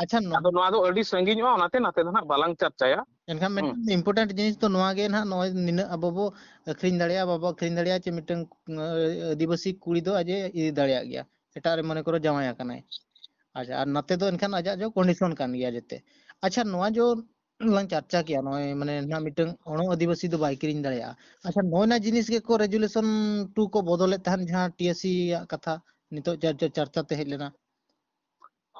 ᱟᱪᱪᱷᱟ, ᱱᱚ- ᱟᱫᱚ ᱱᱚᱣᱟ ᱫᱚ ᱟᱹᱰᱤ ᱥᱟᱺᱜᱤᱧᱚᱜᱼᱟ, ᱚᱱᱟᱛᱮ ᱱᱟᱛᱮ ᱫᱚ ᱱᱟᱦᱟᱜ ᱵᱟᱞᱟᱝ ᱪᱟᱨᱪᱟᱭᱟ᱾ ᱮᱱᱠᱷᱟᱱ ᱦᱩᱸ᱾ ᱢᱤᱫᱴᱟᱝ ᱤᱢᱯᱚᱨᱴᱮᱱᱴ ᱡᱤᱱᱤᱥ ᱫᱚ ᱱᱚᱣᱟ ᱜᱮ ᱱᱟᱦᱟᱜ, ᱱᱚᱜᱼᱚᱭ ᱱᱤᱱᱟᱹᱜ ᱟᱵᱚ ᱵᱚ ᱟᱹᱠᱷᱨᱤᱧ ᱫᱟᱲᱮᱭᱟᱜᱼᱟ, ᱵᱟᱵᱚ ᱟᱹᱠᱷᱨᱤᱧ ᱫᱟᱲᱮᱭᱟᱜᱼᱟ, ᱪᱮ ᱢᱤᱫᱴᱟᱝ, ᱟᱹ, ᱟᱹᱫᱤᱵᱟᱹᱥᱤ ᱠᱩᱲᱤ ᱫᱚ ᱟᱡ ᱮ ᱤᱫᱤ ᱫᱟᱲᱮᱭᱟᱜ ᱜᱮᱭᱟ, ᱮᱴᱟᱜ ᱨᱮ ᱢᱚᱱᱮ ᱠᱚᱨᱚ ᱡᱟᱶᱟᱭ ᱟᱠᱟᱱᱟᱭ᱾ ᱟᱪᱪᱷᱟ, ᱟᱨ ᱱᱚᱛᱮ ᱫᱚ ᱮᱱᱠᱷᱟᱱ ᱟᱡᱟᱜ ᱡᱚ ᱠᱚᱱᱰᱤᱥᱚᱱ ᱠᱟᱱ ᱜᱮᱭᱟ ᱡᱮᱛᱮ᱾ ᱟᱪᱪᱷᱟ, ᱱᱚᱣᱟ ᱡᱚ ᱞᱟᱝ ᱪᱟᱨᱪᱟ ᱠᱮᱭᱟ, ᱱᱚᱜᱼᱚᱭ ᱢᱟᱱᱮ ᱱᱟᱦᱟᱜ ᱢᱤᱫᱴᱟᱝ ᱚᱬᱚ ᱟᱹᱫᱤᱵᱟᱹᱥᱤ ᱫᱚ ᱵᱟᱭ ᱠᱤᱨᱤᱧ ᱫᱟᱲᱮᱭᱟᱜᱼᱟ᱾ ᱟᱪᱪᱷᱟ, ᱱᱚᱜᱼᱚᱭ ᱱᱟ ᱡᱤᱱᱤᱥ ᱜᱮᱠᱚ ᱨᱮᱡᱩᱞᱮᱥᱚᱱ ᱴᱩ ᱠᱚ ᱵᱚᱫᱚᱞᱮᱫ ᱛᱟᱦᱮᱸᱫ, ᱡᱟᱦᱟᱸ ᱴᱤ ᱮᱥ ᱥᱤ ᱟᱜ ᱠᱟᱛᱷᱟ ᱱᱤᱛᱚᱜ ᱪᱟᱨᱪᱟ, ᱪᱟᱨᱪᱟ ᱛᱮ ᱦᱮᱡ ᱞᱮᱱᱟ᱾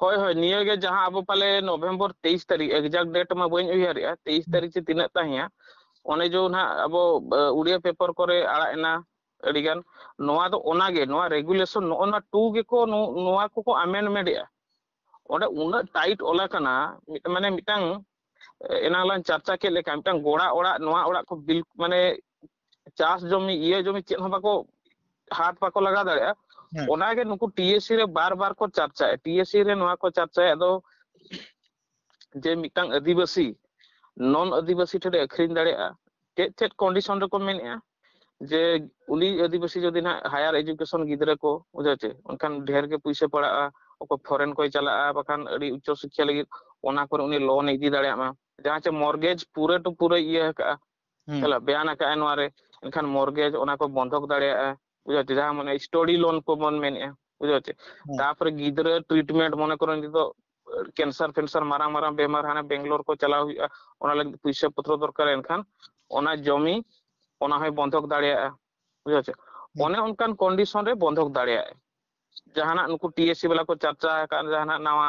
ᱦᱳᱭ, ᱦᱳᱭ, ᱱᱤᱭᱟᱹ ᱜᱮ ᱡᱟᱦᱟᱸ ᱟᱵᱚ ᱯᱟᱞᱮ ᱱᱚᱵᱷᱮᱢᱵᱚᱨ ᱛᱮᱭᱤᱥ ᱛᱟᱹᱨᱤᱠᱷ, exact date ᱢᱟ ᱵᱟᱹᱧ ᱩᱭᱦᱟᱹᱨᱮᱜᱼᱟ, ᱛᱮᱭᱤᱥ ᱦᱩᱸ᱾ ᱛᱟᱹᱨᱤᱠᱷ ᱪᱮ ᱛᱤᱱᱟᱹᱜ ᱛᱟᱦᱮᱸᱭᱟ, ᱚᱱᱮ ᱡᱚ ᱱᱟᱦᱟᱜ ᱟᱵᱚ, ᱮ, ᱩᱲᱤᱭᱟ ᱯᱮᱯᱟᱨ ᱠᱚᱨᱮ ᱟᱲᱟᱜ ᱮᱱᱟ ᱟᱹᱰᱤᱜᱟᱱ᱾ ᱱᱚᱣᱟ ᱫᱚ ᱚᱱᱟᱜᱮ, ᱱᱚᱣᱟ ᱨᱮᱜᱩᱞᱮᱥᱚᱱ ᱱᱚᱜᱼᱚ ᱱᱚᱣᱟ ᱴᱩ ᱜᱮᱠᱚ ᱱᱚ-, ᱱᱚᱣᱟ ᱠᱚᱠᱚ ᱟᱢᱮᱱᱰᱢᱮᱱᱴ ᱮᱜᱼᱟ᱾ ᱚᱸᱰᱮ ᱩᱱᱟᱹᱜ ᱴᱟᱭᱤᱴ ᱚᱞ ᱟᱠᱟᱱᱟ, ᱢᱤᱫ-, ᱢᱟᱱᱮ ᱢᱤᱫᱴᱟᱝ, ᱮ, ᱮᱱᱟᱝ ᱞᱟᱝ ᱪᱟᱨᱪᱟ ᱠᱮᱫ ᱞᱮᱠᱟ, ᱢᱤᱫᱴᱟᱝ ᱜᱚᱲᱟ ᱚᱲᱟᱜ, ᱱᱚᱣᱟ ᱚᱲᱟᱜ ᱠᱚ ᱵᱤᱞ-, ᱢᱟᱱᱮ ᱪᱟᱥ ᱡᱚᱢᱤ, ᱤᱭᱟᱹ ᱡᱚᱢᱤ ᱪᱮᱫ ᱦᱚᱸ ᱵᱟᱠᱚ, ᱦᱟᱛ ᱵᱟᱠᱚ ᱞᱟᱜᱟᱣ ᱫᱟᱲᱮᱭᱟᱜᱼᱟ᱾ ᱦᱮᱸ᱾ ᱚᱱᱟᱜᱮ ᱱᱩᱠᱩ ᱴᱤ ᱮᱥ ᱥᱤ ᱨᱮ ᱵᱟᱨ ᱵᱟᱨ ᱠᱚ ᱪᱟᱨᱪᱟᱭᱟ, ᱴᱤ ᱮᱥ ᱥᱤ ᱨᱮ ᱱᱚᱣᱟ ᱠᱚ ᱪᱟᱨᱪᱟᱭᱟ᱾ ᱟᱫᱚ ᱡᱮ ᱢᱤᱫᱴᱟᱝ ᱟᱹᱫᱤᱵᱟᱹᱥᱤ ᱱᱚᱱ ᱟᱹᱫᱤᱵᱟᱹᱥᱤ ᱴᱷᱮᱱ ᱮ ᱟᱹᱠᱷᱨᱤᱧ ᱫᱟᱲᱮᱭᱟᱜᱼᱟ, ᱪᱮᱫ ᱪᱮᱫ ᱠᱚᱱᱰᱤᱥᱚᱱ ᱨᱮᱠᱚ ᱢᱮᱱᱮᱜᱼᱟ? ᱡᱮ ᱩᱱᱤ ᱟᱹᱫᱤᱵᱟᱹᱥᱤ ᱡᱩᱫᱤ ᱱᱟᱦᱟᱜ ᱦᱟᱭᱟᱨ ᱮᱡᱩᱠᱮᱥᱚᱱ ᱜᱤᱫᱽᱨᱟᱹ ᱠᱚ, ᱵᱩᱡᱷᱟᱹᱣ ᱪᱮ, ᱮᱱᱠᱷᱟᱱ ᱰᱷᱮᱨ ᱜᱮ ᱯᱩᱭᱥᱟᱹ ᱯᱟᱲᱟᱜᱼᱟ, ᱚᱠᱚᱭ ᱯᱷᱚᱨᱮᱱ ᱠᱚᱭ ᱪᱟᱞᱟᱜᱼᱟ, ᱵᱟᱠᱷᱟᱱ ᱟᱹᱰᱤ ᱩᱪᱪᱚ ᱥᱤᱠᱠᱷᱟ ᱞᱟᱹᱜᱤᱫ ᱚᱱᱟ ᱠᱚᱨᱮ ᱩᱱᱤ ᱞᱳᱱ ᱤᱫᱤ ᱫᱟᱲᱮᱭᱟᱜ ᱢᱟ᱾ ᱡᱟᱦᱟᱸ ᱪᱮ ᱢᱚᱨᱜᱮᱡᱽ ᱯᱩᱨᱟᱹ ᱴᱩ ᱯᱩᱨᱟᱹ ᱤᱭᱟᱹ ᱟᱠᱟᱜᱼᱟ, ᱦᱩᱸ᱾ ᱪᱟᱞᱟᱜ ᱵᱮᱭᱟᱱ ᱟᱠᱟᱜᱼᱟᱭ ᱱᱚᱣᱟ ᱨᱮ, ᱮᱱᱠᱷᱟᱱ ᱢᱚᱨᱜᱮᱡᱽ ᱚᱱᱟ ᱠᱚ ᱵᱚᱱᱫᱷᱚᱠ ᱫᱟᱲᱮᱭᱟᱜᱼᱟ, ᱵᱩᱡᱷᱟᱹᱣ ᱪᱮ? ᱡᱟᱦᱟᱸ ᱢᱟᱱᱮ ᱥᱴᱚᱰᱤ ᱞᱳᱱ ᱠᱚᱵᱚᱱ ᱢᱮᱱᱮᱜᱼᱟ, ᱵᱩᱡᱷᱟᱹᱣ ᱪᱮ? ᱦᱩᱸ᱾ ᱛᱟᱯᱚᱨᱮ ᱜᱤᱫᱽᱨᱟᱹ ᱴᱨᱤᱴᱢᱮᱱᱴ, ᱢᱚᱱᱮ ᱠᱚᱨᱚ ᱱᱤᱛᱚᱜ ᱠᱮᱱᱥᱟᱨ ᱯᱷᱮᱱᱥᱟᱨ ᱢᱟᱨᱟᱝ ᱢᱟᱨᱟᱝ ᱵᱮᱢᱟᱨ ᱦᱟᱱᱮ ᱵᱮᱝᱜᱟᱞᱳᱨ ᱠᱚ ᱪᱟᱞᱟᱣ ᱦᱩᱭᱩᱜᱼᱟ, ᱚᱱᱟ ᱞᱟᱹᱜᱤᱫ ᱯᱩᱭᱥᱟᱹ ᱯᱚᱛᱨᱚ ᱫᱚᱨᱠᱟᱨ, ᱮᱱᱠᱷᱟᱱ ᱚᱱᱟ ᱡᱚᱢᱤ ᱚᱱᱟ ᱦᱚᱸᱭ ᱵᱚᱱᱫᱷᱚᱠ ᱫᱟᱲᱮᱭᱟᱜᱼᱟ, ᱵᱩᱡᱷᱟᱹᱣ ᱪᱮ? ᱦᱩᱸ᱾ ᱚᱱᱮ ᱚᱱᱠᱟᱱ ᱠᱚᱱᱰᱤᱥᱚᱱ ᱨᱮ ᱵᱚᱱᱫᱷᱚᱠ ᱫᱟᱲᱮᱭᱟᱜᱼᱟ᱾ ᱡᱟᱦᱟᱱᱟᱜ ᱱᱩᱠᱩ ᱴᱤ ᱮᱥ ᱥᱤ ᱵᱟᱞᱟ ᱠᱚ ᱪᱟᱨᱪᱟ ᱟᱠᱟᱫ, ᱡᱟᱦᱟᱱᱟᱜ ᱱᱟᱣᱟ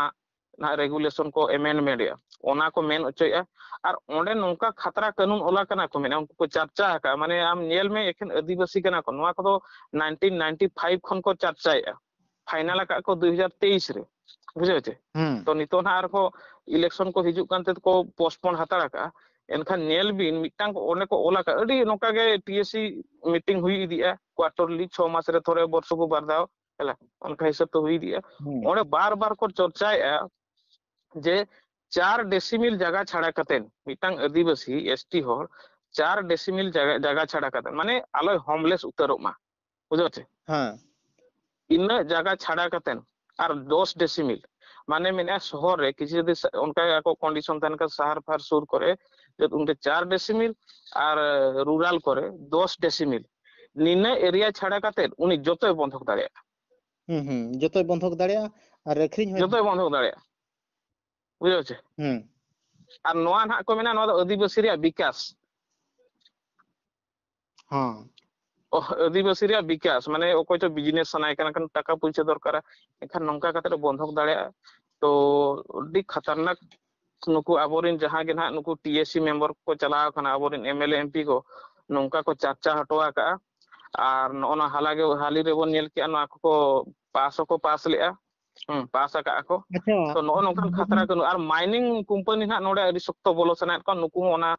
ᱱᱟᱦᱟᱜ ᱨᱮᱜᱩᱞᱮᱥᱚᱱ ᱠᱚ ᱮᱢᱮᱱᱰᱢᱮᱱᱴ ᱮᱜᱼᱟ, ᱚᱱᱟ ᱠᱚ ᱢᱮᱱ ᱦᱚᱪᱚᱭᱮᱜᱼᱟ᱾ ᱟᱨ ᱚᱸᱰᱮ ᱱᱚᱝᱠᱟ ᱠᱷᱟᱛᱨᱟ ᱠᱟᱹᱱᱩᱱ ᱚᱞ ᱟᱠᱟᱱᱟ ᱠᱚ ᱢᱮᱱᱟ, ᱩᱱᱠᱩ ᱠᱚ ᱪᱟᱨᱪᱟ ᱟᱠᱟᱫᱼᱟ, ᱢᱟᱱᱮ ᱟᱢ ᱧᱮᱞ ᱢᱮ ᱮᱠᱷᱮᱱ ᱟᱹᱫᱤᱵᱟᱹᱥᱤ ᱠᱟᱱᱟ ᱠᱚ, ᱱᱚᱣᱟ ᱠᱚᱫᱚ ᱱᱟᱭᱤᱱᱴᱤᱱ ᱱᱟᱭᱤᱱᱴᱤ ᱯᱷᱟᱭᱤᱵᱷ ᱠᱷᱚᱱ ᱠᱚ ᱪᱟᱨᱪᱟᱭᱮᱜᱼᱟ, ᱯᱷᱟᱭᱱᱟᱞ ᱟᱠᱟᱫ ᱠᱚ ᱫᱩᱭ ᱦᱟᱡᱟᱨ ᱛᱮᱭᱤᱥ ᱨᱮ, ᱵᱩᱡᱷᱟᱹᱣ ᱪᱮ? ᱦᱩᱸ᱾ ᱛᱚ ᱱᱤᱛᱚᱜ ᱱᱟᱦᱟᱜ ᱟᱨᱦᱚᱸ ᱤᱞᱮᱠᱥᱚᱱ ᱠᱚ ᱦᱤᱡᱩᱜ ᱠᱟᱱ ᱛᱮ ᱠᱚ ᱯᱳᱥᱴᱯᱳᱱ ᱦᱟᱛᱟᱲ ᱟᱠᱟᱫᱼᱟ᱾ ᱮᱱᱠᱷᱟᱱ ᱧᱮᱞ ᱵᱤᱱ, ᱢᱤᱫᱴᱟᱝ ᱚᱸᱰᱮ ᱠᱚ ᱚᱞ ᱟᱠᱟᱫᱼᱟ, ᱟᱹᱰᱤ ᱱᱚᱝᱠᱟ ᱜᱮ ᱴᱤ ᱮᱥ ᱥᱤ ᱢᱤᱴᱤᱝ ᱦᱩᱭ ᱤᱫᱤᱜᱼᱟ, ᱠᱣᱟᱴᱟᱨᱞᱤ, ᱪᱷᱚ ᱢᱟᱥ ᱨᱮ ᱛᱷᱚᱨᱮ, ᱵᱚᱨᱥᱚ ᱠᱚ ᱵᱟᱨ ᱫᱷᱟᱣ, ᱦᱮᱞᱟ, ᱚᱱᱠᱟ ᱦᱤᱥᱟᱹᱵ ᱛᱮ ᱦᱩᱭ ᱤᱫᱤᱜᱼᱟ᱾ ᱦᱩᱸ᱾ ᱚᱸᱰᱮ ᱵᱟᱨ ᱵᱟᱨ ᱠᱚ ᱪᱚᱨᱪᱟᱭᱮᱜᱼᱟ ᱡᱮ ᱪᱟᱨ ᱰᱮᱥᱤᱢᱤᱞ ᱡᱟᱭᱜᱟ ᱪᱷᱟᱲᱟ ᱠᱟᱛᱮ ᱢᱤᱫᱴᱟᱝ ᱟᱹᱫᱤᱵᱟᱹᱥᱤ ᱮᱥ ᱴᱤ ᱦᱚᱲ ᱪᱟᱨ ᱰᱮᱥᱤᱢᱤᱞ ᱡᱟᱭᱜᱟ, ᱡᱟᱭᱜᱟ ᱪᱷᱟᱲᱟ ᱠᱟᱛᱮ, ᱢᱟᱱᱮ ᱟᱞᱚᱭ ᱦᱳᱢᱞᱮᱥ ᱩᱛᱟᱹᱨᱚᱜ ᱢᱟ, ᱵᱩᱡᱷᱟᱹᱣ ᱪᱮ? ᱦᱮᱸ᱾ ᱤᱱᱟᱹᱜ ᱡᱟᱭᱜᱟ ᱪᱷᱟᱲᱟ ᱠᱟᱛᱮ ᱟᱨ ᱫᱚᱥ ᱰᱮᱥᱤᱢᱤᱞ, ᱢᱟᱱᱮ ᱢᱮᱱᱮᱜᱼᱟ ᱥᱚᱦᱚᱨ ᱨᱮ ᱠᱤᱪᱷᱩ ᱡᱩᱫᱤ ᱥᱟ-, ᱚᱱᱠᱟ ᱟᱠᱚ ᱠᱚᱱᱰᱤᱥᱚᱱ ᱛᱟᱦᱮᱱ ᱠᱷᱟᱱ ᱥᱟᱦᱟᱨ ᱯᱷᱟᱦᱟᱨ ᱥᱩᱨ ᱠᱚᱨᱮ, ᱡᱮ ᱩᱱᱤ ᱫᱚ ᱪᱟᱨ ᱰᱮᱥᱤᱢᱤᱞ ᱟᱨ ᱨᱩᱨᱟᱞ ᱠᱚᱨᱮ ᱫᱚᱥ ᱰᱮᱥᱤᱢᱤᱞ, ᱱᱤᱱᱟᱹ ᱮᱨᱤᱭᱟ ᱪᱷᱟᱲᱟ ᱠᱟᱛᱮ ᱩᱱᱤ ᱡᱚᱛᱚᱭ ᱵᱚᱱᱫᱷᱚᱠ ᱫᱟᱲᱮᱭᱟᱜᱼᱟ᱾ ᱦᱩᱸ, ᱦᱩᱸ, ᱡᱚᱛᱚᱭ ᱵᱚᱱᱫᱷᱚᱠ ᱫᱟᱲᱮᱭᱟᱜᱼᱟ ᱟᱨ ᱟᱹᱠᱷᱨᱤᱧ ᱦᱚᱸᱭ ᱡᱚᱛᱚᱭ ᱵᱚᱱᱫᱷᱚᱠ ᱫᱟᱲᱮᱭᱟᱜᱼᱟ, ᱵᱩᱡᱷᱟᱹᱣ ᱪᱮ? ᱦᱩᱸ᱾ ᱟᱨ ᱱᱚᱣᱟ ᱱᱟᱦᱟᱜ ᱠᱚ ᱢᱮᱱᱟ, ᱱᱚᱣᱟ ᱫᱚ ᱟᱹᱫᱤᱵᱟᱹᱥᱤ ᱨᱮᱭᱟᱜ ᱵᱤᱠᱟᱥ᱾ ᱦᱚᱸ᱾ ᱚ, ᱟᱹᱫᱤᱵᱟᱹᱥᱤ ᱨᱮᱭᱟᱜ ᱵᱤᱠᱟᱥ, ᱢᱟᱱᱮ ᱚᱠᱚᱭ ᱪᱚ ᱵᱤᱡᱽᱱᱮᱥ ᱥᱟᱱᱟᱭᱮ ᱠᱟᱱᱟ, ᱠᱷᱟᱱ ᱴᱟᱠᱟ ᱯᱩᱭᱥᱟᱹ ᱫᱚᱨᱠᱟᱨᱟ, ᱮᱱᱠᱷᱟᱱ ᱱᱚᱝᱠᱟ ᱠᱟᱛᱮ ᱵᱚᱱᱫᱷᱚᱠ ᱫᱟᱲᱮᱭᱟᱜᱼᱟ᱾ ᱛᱚ ᱟᱹᱰᱤ ᱠᱷᱟᱛᱟᱨᱱᱟᱠ ᱱᱩᱠᱩ ᱟᱵᱚᱨᱮᱱ ᱡᱟᱦᱟᱸ ᱜᱮ ᱱᱟᱦᱟᱜ ᱱᱩᱠᱩ ᱴᱤ ᱮᱥ ᱥᱤ ᱢᱮᱢᱵᱟᱨ ᱠᱚ ᱪᱟᱞᱟᱣ ᱟᱠᱟᱱᱟ, ᱟᱵᱚᱨᱮᱱ M L A, M P ᱠᱚ ᱱᱚᱝᱠᱟ ᱠᱚ ᱪᱟᱨᱪᱟ ᱦᱚᱴᱚ ᱟᱠᱟᱜᱼᱟ᱾ ᱟᱨ ᱱᱚᱜᱼᱚ ᱱᱟ ᱦᱟᱞᱟ ᱜᱮ, ᱦᱟᱹᱞᱤ ᱨᱮᱵᱚᱱ ᱧᱮᱞ ᱠᱮᱜᱼᱟ, ᱱᱚᱣᱟ ᱠᱚᱠᱚ ᱯᱟᱥ ᱦᱚᱸᱠᱚ ᱯᱟᱥ ᱞᱮᱜᱼᱟ, ᱦᱩᱸ, ᱯᱟᱥ ᱟᱠᱟᱜᱼᱟ ᱠᱚ᱾ ᱟᱪᱪᱷᱟ᱾ ᱛᱚ ᱱᱚᱜᱼᱚ ᱱᱚᱝᱠᱟᱱ ᱠᱷᱟᱛᱨᱟ ᱠᱟᱹᱱᱩ ᱟᱨ ᱢᱟᱭᱱᱤᱝ ᱠᱳᱢᱯᱟᱱᱤ ᱱᱟᱦᱟᱜ ᱱᱚᱰᱮ ᱟᱹᱰᱤ ᱥᱚᱠᱛᱚ ᱵᱚᱞᱚ ᱥᱟᱱᱟᱭᱮᱫ ᱠᱚᱣᱟ, ᱱᱩᱠᱩ ᱦᱚᱸ ᱚᱱᱟ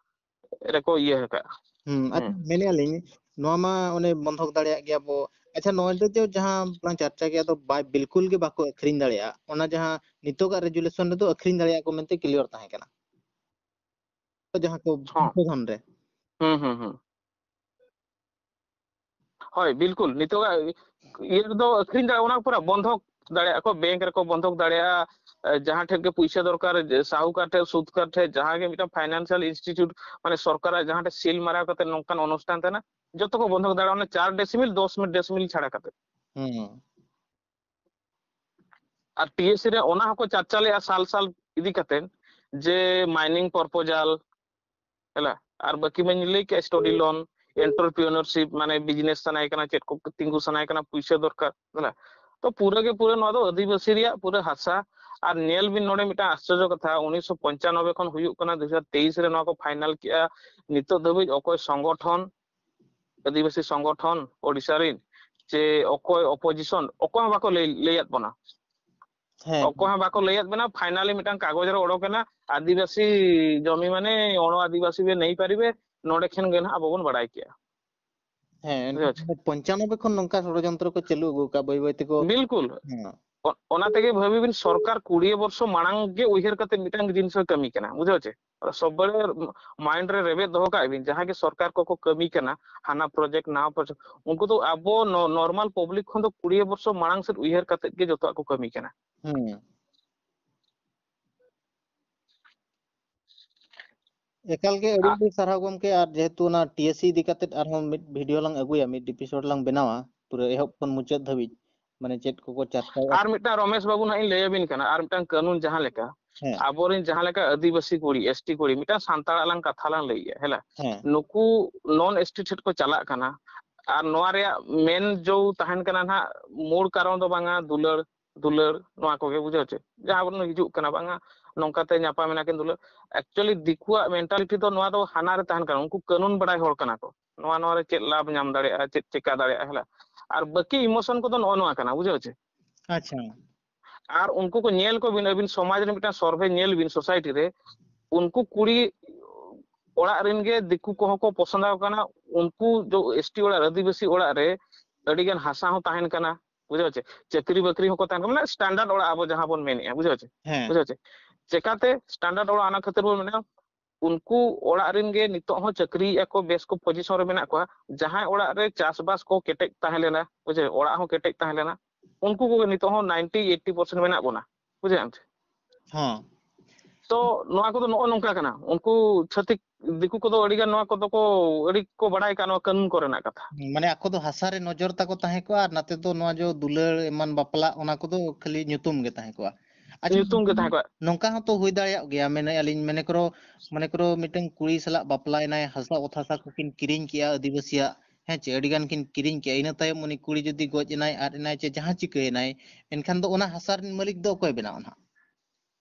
ᱨᱮᱠᱚ ᱤᱭᱟᱹ ᱟᱠᱟᱜᱼᱟ᱾ ᱦᱩᱸ, ᱟᱪᱪᱷᱟ, ᱦᱩᱸ᱾ ᱢᱮᱱᱮᱜᱼᱟ ᱞᱤᱧ, ᱱᱚᱣᱟ ᱢᱟ ᱚᱱᱮ ᱵᱚᱱᱫᱷᱚᱠ ᱫᱟᱲᱮᱭᱟᱜ ᱜᱮᱭᱟ ᱵᱚ᱾ ᱟᱪᱪᱷᱟ, ᱱᱚᱜᱼᱚᱭ ᱱᱤᱛᱚᱜ ᱡᱮ ᱡᱟᱦᱟᱸ ᱞᱟᱝ ᱪᱟᱨᱪᱟ ᱠᱮᱜᱼᱟ, ᱫᱚ ᱵᱟᱭ, ᱵᱤᱞᱠᱩᱞ ᱜᱮ ᱵᱟᱠᱚ ᱟᱹᱠᱷᱨᱤᱧ ᱫᱟᱲᱮᱭᱟᱜᱼᱟ᱾ ᱚᱱᱟ ᱡᱟᱦᱟᱸ ᱱᱤᱛᱚᱜᱟᱜ ᱨᱮᱡᱩᱞᱮᱥᱚᱱ ᱨᱮᱫᱚ ᱟᱹᱠᱷᱨᱤᱧ ᱫᱟᱲᱮᱭᱟᱜ ᱠᱚ ᱢᱮᱱᱛᱮ ᱠᱞᱤᱭᱟᱨ ᱛᱟᱦᱮᱸ ᱠᱟᱱᱟ᱾ ᱡᱟᱦᱟᱸ ᱠᱚ ᱦᱚᱸ᱾ ᱥᱚᱝᱥᱳᱫᱷᱚᱱ ᱨᱮ᱾ ᱦᱩᱸ, ᱦᱩᱸ, ᱦᱩᱸ᱾ ᱦᱳᱭ, ᱵᱤᱞᱠᱩᱞ᱾ ᱱᱤᱛᱚᱜᱟᱜ ᱤᱭᱟᱹ ᱨᱮᱫᱚ ᱟᱹᱠᱷᱨᱤᱧ ᱫᱟᱲᱮᱭᱟᱜᱼᱟ, ᱚᱱᱟ ᱯᱩᱨᱟᱹ ᱵᱚᱱᱫᱷᱚᱠ ᱫᱟᱲᱮᱭᱟᱜᱼᱟ ᱠᱚ, ᱵᱮᱝᱠ ᱨᱮᱠᱚ ᱵᱚᱱᱫᱷᱚᱠ ᱫᱟᱲᱮᱭᱟᱜᱼᱟ, ᱮ, ᱡᱟᱦᱟᱸ ᱴᱷᱮᱱ ᱜᱮ ᱯᱩᱭᱥᱟᱹ ᱫᱚᱨᱠᱟᱨ, ᱡᱮ ᱥᱟᱦᱩᱠᱟᱨ ᱴᱷᱮᱱ, ᱥᱩᱫᱠᱟᱨ ᱴᱷᱮᱱ, ᱡᱟᱦᱟᱸ ᱜᱮ ᱢᱤᱫᱴᱟᱝ ᱯᱷᱟᱭᱱᱟᱱᱥᱤᱭᱟᱞ ᱤᱱᱥᱴᱤᱴᱤᱭᱩᱴ, ᱢᱟᱱᱮ ᱥᱚᱨᱠᱟᱨᱟᱜ ᱡᱟᱦᱟᱸ ᱴᱷᱮᱱ ᱥᱤᱞ ᱢᱟᱨᱟᱣ ᱠᱟᱛᱮ ᱱᱚᱝᱠᱟᱱ ᱚᱱᱩᱥᱴᱷᱟᱱ ᱛᱟᱦᱮᱱᱟ, ᱡᱚᱛᱚ ᱠᱚ ᱵᱚᱱᱫᱷᱚᱠ ᱫᱟᱲᱮᱭᱟᱜᱼᱟ᱾ ᱚᱱᱟ ᱪᱟᱨ ᱰᱮᱥᱤᱢᱤᱞ, ᱫᱚᱥ ᱢᱤᱞ, ᱰᱮᱥᱤᱢᱤᱞ ᱪᱷᱟᱲᱟ ᱠᱟᱛᱮ᱾ ᱦᱩᱸ᱾ ᱟᱨ ᱴᱤᱮᱥᱤ ᱨᱮ ᱚᱱᱟ ᱦᱚᱸᱠᱚ ᱪᱟᱨᱪᱟ ᱞᱮᱜᱼᱟ ᱥᱟᱞ ᱥᱟᱞ ᱤᱫᱤ ᱠᱟᱛᱮ, ᱡᱮ ᱢᱟᱭᱱᱤᱝ ᱯᱨᱚᱯᱳᱡᱟᱞ, ᱦᱮᱞᱟ, ᱟᱨ ᱵᱟᱹᱠᱤ ᱢᱟᱧ ᱞᱟᱹᱭ ᱠᱮᱫ, ᱥᱴᱟᱰᱤ ᱞᱳᱱ, ᱮᱱᱴᱟᱨᱯᱨᱤᱱᱚᱨᱥᱤᱯ, ᱢᱟᱱᱮ ᱵᱤᱡᱽᱱᱮᱥ ᱥᱟᱱᱟᱭᱮ ᱠᱟᱱᱟ, ᱪᱮᱫ ᱠᱚ ᱛᱤᱸᱜᱩ ᱥᱟᱱᱟᱭᱮ ᱠᱟᱱᱟ, ᱯᱩᱭᱥᱟᱹ ᱫᱚᱨᱠᱟᱨ, ᱦᱮᱞᱟ᱾ ᱛᱚ ᱯᱩᱨᱟᱹ ᱜᱮ ᱯᱩᱨᱟᱹ ᱱᱚᱣᱟ ᱫᱚ ᱟᱹᱫᱤᱵᱟᱹᱥᱤ ᱨᱮᱭᱟᱜ ᱯᱩᱨᱟᱹ ᱦᱟᱥᱟ᱾ ᱟᱨ ᱧᱮᱞ ᱵᱤᱱ ᱱᱚᱰᱮ ᱢᱤᱫᱴᱟᱝ ᱟᱥᱪᱚᱨᱡᱚ ᱠᱟᱛᱷᱟ, ᱩᱱᱤᱥᱥᱚ ᱯᱚᱧᱪᱟᱱᱚᱵᱵᱳᱭ ᱠᱷᱚᱱ ᱦᱩᱭᱩᱜ ᱠᱟᱱᱟ ᱫᱩ ᱦᱟᱡᱟᱨ ᱛᱮᱭᱤᱥ ᱨᱮ ᱱᱚᱣᱟ ᱠᱚ ᱯᱷᱟᱭᱱᱟᱞ ᱠᱮᱜᱼᱟ᱾ ᱱᱤᱛᱚᱜ ᱫᱷᱟᱹᱵᱤᱡ ᱚᱠᱚᱭ ᱥᱚᱝᱜᱚᱴᱷᱚᱱ, ᱟᱹᱫᱤᱵᱟᱹᱥᱤ ᱥᱚᱝᱜᱚᱴᱷᱚᱱ ᱳᱰᱤᱥᱟ ᱨᱤᱱ, ᱪᱮ ᱚᱠᱚᱭ ᱚᱯᱳᱡᱤᱥᱚᱱ, ᱚᱠᱚᱭ ᱦᱚᱸ ᱵᱟᱠᱚ ᱞᱟᱹᱭ, ᱞᱟᱹᱭᱟᱫ ᱵᱚᱱᱟ᱾ ᱦᱮᱸ᱾ ᱚᱠᱚᱭ ᱦᱚᱸ ᱵᱟᱠᱚ ᱞᱟᱹᱭᱟᱫ ᱵᱚᱱᱟ᱾ ᱯᱷᱟᱭᱱᱟᱞᱤ ᱢᱤᱫᱴᱟᱝ ᱠᱟᱜᱚᱡᱽ ᱨᱮ ᱚᱰᱚᱠ ᱮᱱᱟ, ᱟᱹᱫᱤᱵᱟᱹᱥᱤ ᱡᱚᱢᱤ ᱢᱟᱱᱮ ᱚᱬᱚ ᱟᱹᱫᱤᱵᱟᱹᱥᱤ ᱵᱮ ᱱᱮᱭ ᱯᱟᱨᱤᱵᱮ, ᱱᱚᱰᱮ ᱠᱷᱟᱱ ᱜᱮ ᱱᱟᱦᱟᱜ ᱟᱵᱚ ᱵᱚᱱ ᱵᱟᱲᱟᱭ ᱠᱮᱜᱼᱟ᱾ ᱦᱮᱸ, ᱵᱩᱡᱷᱟᱹᱣ ᱪᱮ? ᱯᱚᱧᱪᱟᱱᱚᱵᱵᱳᱭ ᱠᱷᱚᱱ ᱱᱚᱝᱠᱟ ᱥᱚᱲᱚᱡᱚᱱᱛᱨᱚ ᱠᱚ ᱪᱟᱹᱞᱩ ᱟᱹᱜᱩ ᱟᱠᱟᱫ ᱵᱟᱹᱭ ᱵᱟᱹᱭ ᱛᱮᱠᱚ᱾ ᱵᱤᱞᱠᱩᱞ᱾ ᱦᱮᱸ᱾ ᱚ-, ᱚᱱᱟ ᱛᱮᱜᱮ ᱵᱷᱟᱹᱵᱤ ᱵᱤᱱ, ᱥᱚᱨᱠᱟᱨ ᱠᱩᱲᱤ ᱵᱚᱨᱥᱚ ᱢᱟᱲᱟᱝ ᱜᱮ ᱩᱭᱦᱟᱹᱨ ᱠᱟᱛᱮ ᱢᱤᱫᱴᱟᱝ ᱡᱤᱱᱤᱥ ᱮ ᱠᱟᱹᱢᱤ ᱠᱟᱱᱟ, ᱵᱩᱡᱷᱟᱹᱣ ᱪᱮ? ᱥᱚᱵ ᱵᱮᱲᱮ ᱢᱟᱭᱤᱱᱰ ᱨᱮ ᱨᱮᱵᱮᱫ ᱫᱚᱦᱚ ᱠᱟᱜ ᱵᱤᱱ, ᱡᱟᱦᱟᱸᱭ ᱜᱮ ᱥᱚᱨᱠᱟᱨ ᱠᱚᱠᱚ ᱠᱟᱹᱢᱤ ᱠᱟᱱᱟ, ᱦᱟᱱᱟ ᱯᱨᱚᱡᱮᱠᱴ ᱱᱟᱣᱟ ᱯᱨᱚᱡᱮᱠᱴ, ᱩᱱᱠᱩ ᱫᱚ ᱟᱵᱚ ᱱᱚ-, ᱱᱚᱨᱢᱟᱞ ᱯᱚᱵᱽᱞᱤᱠ ᱠᱷᱚᱱ ᱫᱚ ᱠᱩᱲᱤ ᱵᱚᱨᱥᱚ ᱢᱟᱲᱟᱝ ᱥᱮᱫ ᱩᱭᱦᱟᱹᱨ ᱠᱟᱛᱮ ᱜᱮ ᱡᱚᱛᱚᱣᱟᱜ ᱠᱚ ᱠᱟᱹᱢᱤ ᱠᱟᱱᱟ᱾ ᱦᱩᱸ᱾ ᱮᱠᱟᱞ ᱜᱮ ᱟᱹᱰᱤ ᱟ- ᱟᱹᱰᱤ ᱥᱟᱨᱦᱟᱣ ᱜᱚᱢᱠᱮ, ᱟᱨ ᱡᱮᱦᱮᱛᱩ ᱚᱱᱟ ᱴᱤᱮᱥᱤ ᱤᱫᱤ ᱠᱟᱛᱮ ᱟᱨᱦᱚᱸ ᱢᱤᱫ ᱵᱷᱤᱰᱤᱭᱳ ᱞᱟᱝ ᱟᱹᱜᱩᱭᱟ, ᱢᱤᱫ ᱮᱯᱤᱥᱳᱰ ᱞᱟᱝ ᱵᱮᱱᱟᱣᱟ, ᱯᱩᱨᱟᱹ ᱮᱦᱚᱵ ᱠᱷᱚᱱ ᱢᱩᱪᱟᱹᱫ ᱫᱷᱟᱹᱵᱤᱡ, ᱢᱟᱱᱮ ᱪᱮᱫ ᱠᱚᱠᱚ ᱪᱟᱨᱪᱟᱭᱟ᱾ ᱟᱨ ᱢᱤᱫᱴᱟᱝ ᱨᱚᱢᱮᱥ ᱵᱟᱹᱵᱩ ᱱᱟᱦᱟᱜ ᱤᱧ ᱞᱟᱹᱭ ᱟᱵᱤᱱ ᱠᱟᱱᱟ, ᱟᱨ ᱢᱤᱫᱴᱟᱝ ᱠᱟᱹᱱᱩᱱ ᱡᱟᱦᱟᱸ ᱞᱮᱠᱟ, ᱦᱮᱸ᱾ ᱟᱵᱚᱨᱮᱱ ᱡᱟᱦᱟᱸ ᱞᱮᱠᱟ ᱟᱹᱫᱤᱵᱟᱹᱥᱤ ᱠᱩᱲᱤ, ᱮᱥᱴᱤ ᱠᱩᱲᱤ, ᱢᱤᱫᱴᱟᱝ ᱥᱟᱱᱛᱟᱲᱟᱜ ᱞᱟᱝ ᱠᱟᱛᱷᱟ ᱞᱟᱝ ᱞᱟᱹᱭᱮᱜᱼᱟ, ᱦᱮᱞᱟ, ᱦᱮᱸ᱾ ᱱᱩᱠᱩ ᱱᱚᱱ ᱮᱥᱴᱤ ᱴᱷᱮᱱ ᱠᱚ ᱪᱟᱞᱟᱜ ᱠᱟᱱᱟ, ᱟᱨ ᱱᱚᱣᱟ ᱨᱮᱭᱟᱜ ᱢᱮᱱ ᱡᱚ ᱛᱟᱦᱮᱱ ᱠᱟᱱᱟ ᱱᱟᱦᱟᱜ, ᱢᱩᱲ ᱠᱟᱨᱚᱱ ᱫᱚ ᱵᱟᱝᱟ ᱫᱩᱞᱟᱹᱲ, ᱫᱩᱞᱟᱹᱲ, ᱱᱚᱣᱟ ᱠᱚᱜᱮ, ᱵᱩᱡᱷᱟᱹᱣ ᱪᱮ? ᱡᱟᱦᱟᱸ ᱵᱚᱱ ᱦᱤᱡᱩᱜ ᱠᱟᱱᱟ, ᱵᱟᱝᱟ ᱱᱚᱝᱠᱟᱛᱮ ᱧᱟᱯᱟᱢ ᱮᱱᱟ ᱠᱤᱱ ᱫᱩᱞᱟᱹᱲ᱾ Actually ᱫᱤᱠᱩᱣᱟᱜ ᱢᱮᱱᱴᱟᱞᱤᱴᱤ ᱫᱚ ᱱᱚᱣᱟ ᱫᱚ ᱦᱟᱱᱟ ᱨᱮ ᱛᱟᱦᱮᱱ ᱠᱟᱱᱟ, ᱩᱱᱠᱩ ᱠᱟᱹᱱᱩᱱ ᱵᱟᱲᱟᱭ ᱦᱚᱲ ᱠᱟᱱᱟ ᱠᱚ, ᱱᱚᱣᱟ, ᱱᱚᱣᱟ ᱨᱮ ᱪᱮᱫ ᱞᱟᱵᱷ ᱧᱟᱢ ᱫᱟᱲᱮᱭᱟᱜᱼᱟ, ᱪᱮᱫ ᱪᱮᱠᱟ ᱫᱟᱲᱮᱭᱟᱜᱼᱟ, ᱦᱮᱞᱟ᱾ ᱟᱨ ᱵᱟᱹᱠᱤ ᱤᱢᱳᱥᱚᱱ ᱠᱚᱫᱚ ᱱᱚᱜᱼᱚ ᱱᱚᱣᱟ ᱠᱟᱱᱟ, ᱵᱩᱡᱷᱟᱹᱣ ᱪᱮ? ᱟᱪᱪᱷᱟ᱾ ᱟᱨ ᱩᱱᱠᱩ ᱠᱚ ᱧᱮᱞ ᱠᱚᱵᱤᱱ, ᱟᱹᱵᱤᱱ ᱥᱚᱢᱟᱡᱽ ᱨᱮ ᱢᱤᱫᱴᱟᱝ ᱥᱚᱨᱵᱷᱮ ᱧᱮᱞ ᱵᱤᱱ, ᱥᱳᱥᱟᱭᱴᱤ ᱨᱮ ᱩᱱᱠᱩ ᱠᱩᱲᱤ ᱚᱲᱟᱜ ᱨᱮᱱ ᱜᱮ ᱫᱤᱠᱩ ᱠᱚᱦᱚᱸ ᱠᱚ ᱯᱚᱥᱚᱸᱫ ᱟᱠᱚ ᱠᱟᱱᱟ᱾ ᱩᱱᱠᱩ ᱡᱚ ᱮᱥᱴᱤ ᱚᱲᱟᱜ ᱨᱮ, ᱟᱹᱫᱤᱵᱟᱹᱥᱤ ᱚᱲᱟᱜ ᱨᱮ ᱟᱹᱰᱤ ᱜᱟᱱ ᱦᱟᱥᱟ ᱦᱚᱸ ᱛᱟᱦᱮᱱ ᱠᱟᱱᱟ, ᱵᱩᱡᱷᱟᱹᱣ ᱪᱮ? ᱪᱟᱹᱠᱨᱤ ᱵᱟᱹᱠᱨᱤ ᱦᱚᱸᱠᱚ ᱛᱟᱦᱮᱱ ᱠᱟᱱᱟ, ᱢᱟᱱᱮ ᱥᱴᱟᱱᱰᱟᱨᱰ ᱚᱲᱟᱜ ᱟᱵᱚ ᱡᱟᱦᱟᱸ ᱵᱚᱱ ᱢᱮᱱᱮᱜᱼᱟ, ᱵᱩᱡᱷᱟᱹᱣ ᱪᱮ? ᱦᱮᱸ᱾ ᱵᱩᱡᱷᱟᱹᱣ ᱪᱮ? ᱪᱮᱠᱟᱛᱮ ᱥᱴᱟᱱᱰᱟᱨᱰ ᱚᱲᱟᱜ? ᱚᱱᱟ ᱠᱷᱟᱹᱛᱤᱨ ᱵᱚᱱ ᱢᱮᱱᱟ, ᱩᱱᱠᱩ ᱚᱲᱟᱜ ᱨᱮᱱ ᱜᱮ ᱱᱤᱛᱚᱜ ᱦᱚᱸ ᱪᱟᱹᱠᱨᱤᱭᱮᱜᱼᱟ ᱠᱚ, ᱵᱮᱥ ᱠᱚ ᱯᱚᱡᱤᱥᱚᱱ ᱨᱮ ᱢᱮᱱᱟᱜ ᱠᱚᱣᱟ, ᱡᱟᱦᱟᱸᱭ ᱚᱲᱟᱜ ᱨᱮ ᱪᱟᱥᱵᱟᱥ ᱠᱚ ᱠᱮᱴᱮᱡ ᱛᱟᱦᱮᱸ ᱞᱮᱱᱟ, ᱵᱩᱡᱷᱟᱹᱣ, ᱚᱲᱟᱜ ᱦᱚᱸ ᱠᱮᱴᱮᱡ ᱛᱟᱦᱮᱸ ᱞᱮᱱᱟ, ᱩᱱᱠᱩ ᱠᱚᱜᱮ ᱱᱤᱛᱚᱜ ᱦᱚᱸ ninety eighty percent ᱢᱮᱱᱟᱜ ᱵᱚᱱᱟ, ᱵᱩᱡᱷᱟᱹᱣ ᱪᱮ? ᱦᱚᱸ᱾ ᱛᱚ ᱱᱚᱣᱟ ᱠᱚᱫᱚ ᱱᱚᱜᱼᱚ ᱱᱚᱝᱠᱟ ᱠᱟᱱᱟ, ᱩᱱᱠᱩ ᱪᱷᱟᱹᱛᱤᱠ ᱫᱤᱠᱩ ᱠᱚᱫᱚ ᱟᱹᱰᱤ ᱜᱟᱱ ᱱᱚᱣᱟ ᱠᱚᱫᱚ ᱠᱚ ᱟᱹᱰᱤ ᱠᱚ ᱵᱟᱲᱟᱭ ᱠᱟᱜ ᱱᱚᱣᱟ ᱠᱟᱹᱱᱩᱱ ᱠᱚᱨᱮᱱᱟᱜ ᱠᱟᱛᱷᱟ᱾ ᱢᱟᱱᱮ ᱟᱠᱚ ᱫᱚ ᱦᱟᱥᱟ ᱨᱮ ᱱᱚᱡᱚᱨ ᱛᱟᱠᱚ ᱛᱟᱦᱮᱸ ᱠᱚᱜᱼᱟ, ᱟᱨ ᱱᱟᱛᱮ ᱫᱚ ᱱᱚᱣᱟ ᱡᱚ ᱫᱩᱞᱟᱹᱲ ᱮᱢᱟᱱ ᱵᱟᱯᱞᱟ, ᱚᱱᱟ ᱠᱚᱫᱚ ᱠᱷᱟᱹᱞᱤ ᱧᱩᱛᱩᱢ ᱜᱮ ᱛᱟᱦᱮᱸ ᱠᱚᱜᱼᱟ᱾ ᱟᱪᱪᱷᱟ, ᱧᱩᱛᱩᱢ ᱜᱮ ᱛᱟᱦᱮᱸ ᱠᱚᱜᱼᱟ᱾ ᱱᱚᱝᱠᱟ ᱦᱚᱸᱛᱚ ᱦᱩᱭ ᱫᱟᱲᱮᱭᱟᱜ ᱜᱮᱭᱟ, ᱢᱮᱱᱮᱫᱼᱟ ᱞᱤᱧ, ᱢᱚᱱᱮ ᱠᱚᱨᱚ, ᱢᱚᱱᱮ ᱠᱚᱨᱚ ᱢᱤᱫᱴᱟᱝ ᱠᱩᱲᱤ ᱥᱟᱞᱟᱜ ᱵᱟᱯᱞᱟᱭᱮᱱᱟᱭ, ᱦᱟᱥᱟ ᱚᱛ ᱦᱟᱥᱟ ᱠᱚᱠᱤᱱ ᱠᱤᱨᱤᱧ ᱠᱮᱜᱼᱟ ᱟᱹᱫᱤᱵᱟᱹᱥᱤᱭᱟᱜ, ᱦᱮᱸ ᱪᱮ, ᱟᱹᱰᱤ ᱜᱟᱱ ᱠᱤᱱ ᱠᱤᱨᱤᱧ ᱠᱮᱜᱼᱟ, ᱤᱱᱟᱹ ᱛᱟᱭᱚᱢ ᱩᱱᱤ ᱠᱩᱲᱤ ᱡᱩᱫᱤ ᱜᱚᱡ ᱮᱱᱟᱭ, ᱟᱫ ᱮᱱᱟᱭ ᱪᱮ ᱡᱟᱦᱟᱸ ᱪᱤᱠᱟᱹᱭᱮᱱᱟᱭ, ᱮᱱᱠᱷᱟᱱ ᱫᱚ ᱚᱱᱟ ᱦᱟᱥᱟ ᱨᱮᱱ ᱢᱟᱹᱞᱤᱠ ᱫᱚ ᱚᱠᱚᱭ ᱵᱮᱱᱟᱣᱟ ᱱᱟᱦᱟᱜ?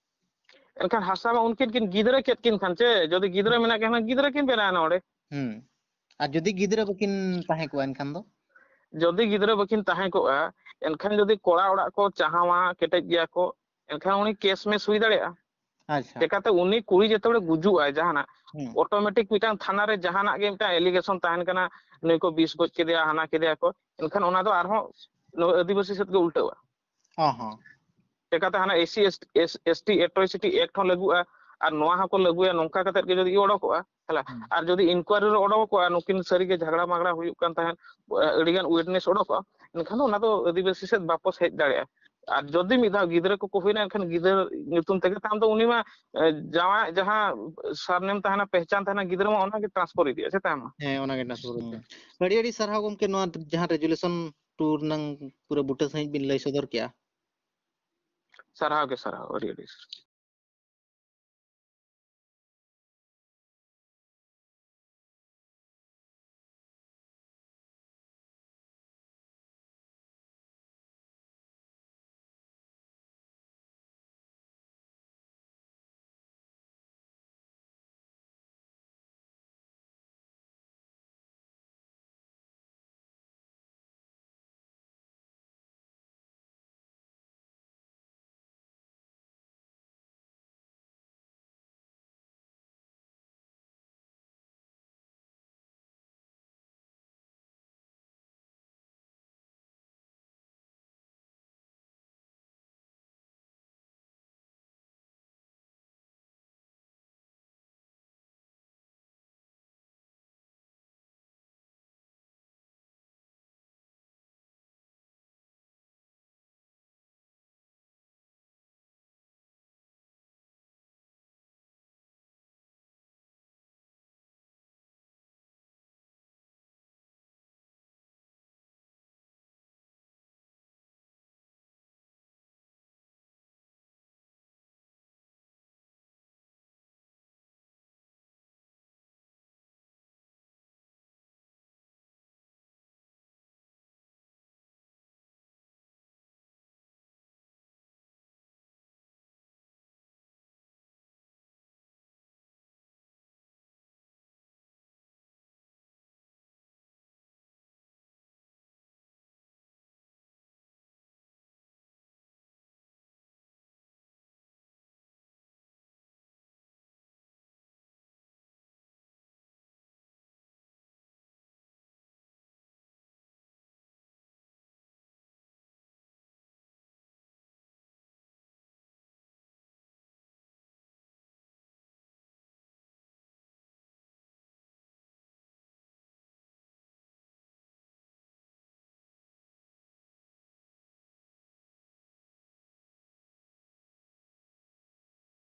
ᱮᱱᱠᱷᱟᱱ ᱦᱟᱥᱟ ᱢᱟ ᱩᱱᱠᱤᱱ ᱠᱤᱱ ᱜᱤᱫᱽᱨᱟᱹ ᱠᱮᱫ ᱠᱤᱱ ᱠᱷᱟᱱ ᱪᱮ, ᱡᱩᱫᱤ ᱜᱤᱫᱽᱨᱟᱹ ᱢᱮᱱᱟᱜ ᱠᱤᱱ ᱠᱷᱟᱱ ᱜᱤᱫᱽᱨᱟᱹ ᱠᱤᱱ ᱵᱮᱱᱟᱣ ᱮᱱᱟ ᱚᱸᱰᱮ᱾ ᱦᱩᱸ᱾ ᱟᱨ ᱡᱩᱫᱤ ᱜᱤᱫᱽᱨᱟᱹ ᱵᱟᱹᱠᱤᱱ ᱛᱟᱦᱮᱸ ᱠᱚᱜᱼᱟ ᱮᱱᱠᱷᱟᱱ ᱫᱚ? ᱡᱩᱫᱤ ᱜᱤᱫᱽᱨᱟᱹ ᱵᱟᱹᱠᱤᱱ ᱛᱟᱦᱮᱸ ᱠᱚᱜᱼᱟ, ᱮᱱᱠᱷᱟᱱ ᱡᱩᱫᱤ ᱠᱚᱲᱟ ᱚᱲᱟᱜ ᱠᱚ ᱪᱟᱦᱟᱣᱟ, ᱠᱮᱴᱮᱡ ᱜᱮᱭᱟ ᱠᱚ, ᱮᱱᱠᱷᱟᱱ ᱩᱱᱤ ᱠᱮᱥ ᱢᱮᱥ ᱦᱩᱭ ᱫᱟᱲᱮᱭᱟᱜᱼᱟ᱾ ᱟᱪᱪᱷᱟ᱾ ᱪᱮᱠᱟᱛᱮ ᱩᱱᱤ ᱠᱩᱲᱤ ᱡᱮᱛᱮ ᱵᱮᱲᱮ ᱜᱩᱡᱩᱜ ᱟᱭ ᱡᱟᱦᱟᱱᱟᱜ, ᱦᱩᱸ᱾ ᱚᱴᱳᱢᱮᱴᱤᱠ ᱢᱤᱫᱴᱟᱝ ᱛᱷᱟᱱᱟ ᱨᱮ ᱡᱟᱦᱟᱱᱟᱜ ᱜᱮ ᱢᱤᱫᱴᱟᱝ ᱮᱞᱤᱜᱮᱥᱚᱱ ᱛᱟᱦᱮᱱ ᱠᱟᱱᱟ, ᱱᱩᱭ ᱠᱚ ᱵᱤᱥ ᱜᱚᱡ ᱠᱮᱫᱮᱭᱟ, ᱦᱟᱱᱟ ᱠᱮᱫᱮᱭᱟ ᱠᱚ, ᱮᱱᱠᱷᱟᱱ ᱚᱱᱟ ᱫᱚ ᱟᱨᱦᱚᱸ ᱱᱚᱣᱟ ᱟᱹᱫᱤᱵᱟᱹᱥᱤ ᱥᱮᱫ ᱜᱮ ᱩᱞᱴᱟᱹᱣᱟ᱾ ᱚ ᱦᱚᱸ᱾ ᱪᱮᱠᱟᱛᱮ ᱦᱟᱱᱟ S C, S T atrocity act ᱦᱚᱸ ᱞᱟᱹᱜᱩᱜᱼᱟ, ᱟᱨ ᱱᱚᱣᱟ ᱦᱚᱸᱠᱚ ᱞᱟᱹᱜᱩᱭᱟ, ᱱᱚᱝᱠᱟ ᱠᱟᱛᱮᱫ ᱜᱮ ᱡᱩᱫᱤ ᱚᱰᱚᱠᱚᱜᱼᱟ, ᱦᱮᱸ, ᱦᱩᱸ᱾ ᱟᱨ ᱡᱩᱫᱤ ᱤᱱᱠᱩᱣᱟᱨᱤ ᱨᱮ ᱚᱰᱚᱠᱚᱜᱼᱟ, ᱱᱩᱠᱤᱱ ᱥᱟᱹᱨᱤᱜᱮ ᱡᱷᱟᱜᱽᱲᱟ ᱢᱟᱜᱽᱲᱟ ᱦᱩᱭᱩᱜ ᱠᱟᱱ ᱛᱟᱦᱮᱸᱫ, ᱟᱹᱰᱤᱜᱟᱱ ᱩᱭᱤᱴᱱᱮᱥ ᱚᱰᱚᱠᱚᱜᱼᱟ, ᱮᱱᱠᱷᱟᱱ ᱫᱚ ᱚᱱᱟ ᱫᱚ ᱟᱹᱫᱤᱵᱟᱹᱥᱤ ᱥᱮᱫ ᱵᱟᱯᱚᱥ ᱦᱮᱡ ᱫᱟᱲᱮᱭᱟᱜᱼᱟ᱾ ᱟᱨ ᱡᱩᱫᱤ ᱢᱤᱫ ᱫᱷᱟᱣ ᱜᱤᱫᱽᱨᱟᱹ ᱠᱚᱠᱚ ᱦᱩᱭᱱᱟ, ᱮᱱᱠᱷᱟᱱ ᱜᱤᱫᱽᱨᱟᱹ ᱧᱩᱛᱩᱢ ᱛᱮᱜᱮ ᱛᱟᱭᱚᱢ ᱫᱚ ᱩᱱᱤ ᱢᱟ, ᱮ, ᱡᱟᱶᱟᱭ ᱡᱟᱦᱟᱸ ᱥᱟᱨᱱᱮᱢ ᱛᱟᱦᱮᱱᱟ, ᱯᱮᱦᱪᱟᱱ ᱛᱟᱦᱮᱱᱟ, ᱜᱤᱫᱽᱨᱟᱹ ᱢᱟ ᱚᱱᱟ ᱜᱮ ᱴᱨᱟᱱᱥᱯᱷᱟᱨ ᱤᱫᱤᱜᱼᱟ, ᱥᱮ ᱛᱟᱭᱚᱢ ᱢᱟ᱾ ᱦᱮᱸ, ᱚᱱᱟ ᱜᱮ ᱴᱨᱟᱱᱥᱯᱷᱟᱨ ᱤᱫᱤᱜᱼᱟ᱾ ᱟᱹᱰᱤ ᱟᱹᱰᱤ ᱥᱟᱨᱦᱟᱣ ᱜᱚᱢᱠᱮ, ᱱᱚᱣᱟ ᱡᱟᱦᱟᱸ ᱨᱮᱡᱩᱞᱮᱥᱚᱱ ᱴᱩᱨ ᱨᱮᱱᱟᱝ ᱯᱩᱨᱟᱹ ᱵᱩᱴᱟᱹ ᱥᱟᱺᱦᱤᱡ ᱵᱤᱱ ᱞᱟᱹᱭ ᱥᱚᱫᱚᱨ ᱠᱮᱜᱼᱟ᱾ ᱥᱟᱨᱦᱟᱣ ᱜᱮ ᱥᱟᱨᱦᱟᱣ, ᱟᱹᱰᱤ ᱟᱹᱰᱤ ᱥᱟᱨᱦᱟᱣ᱾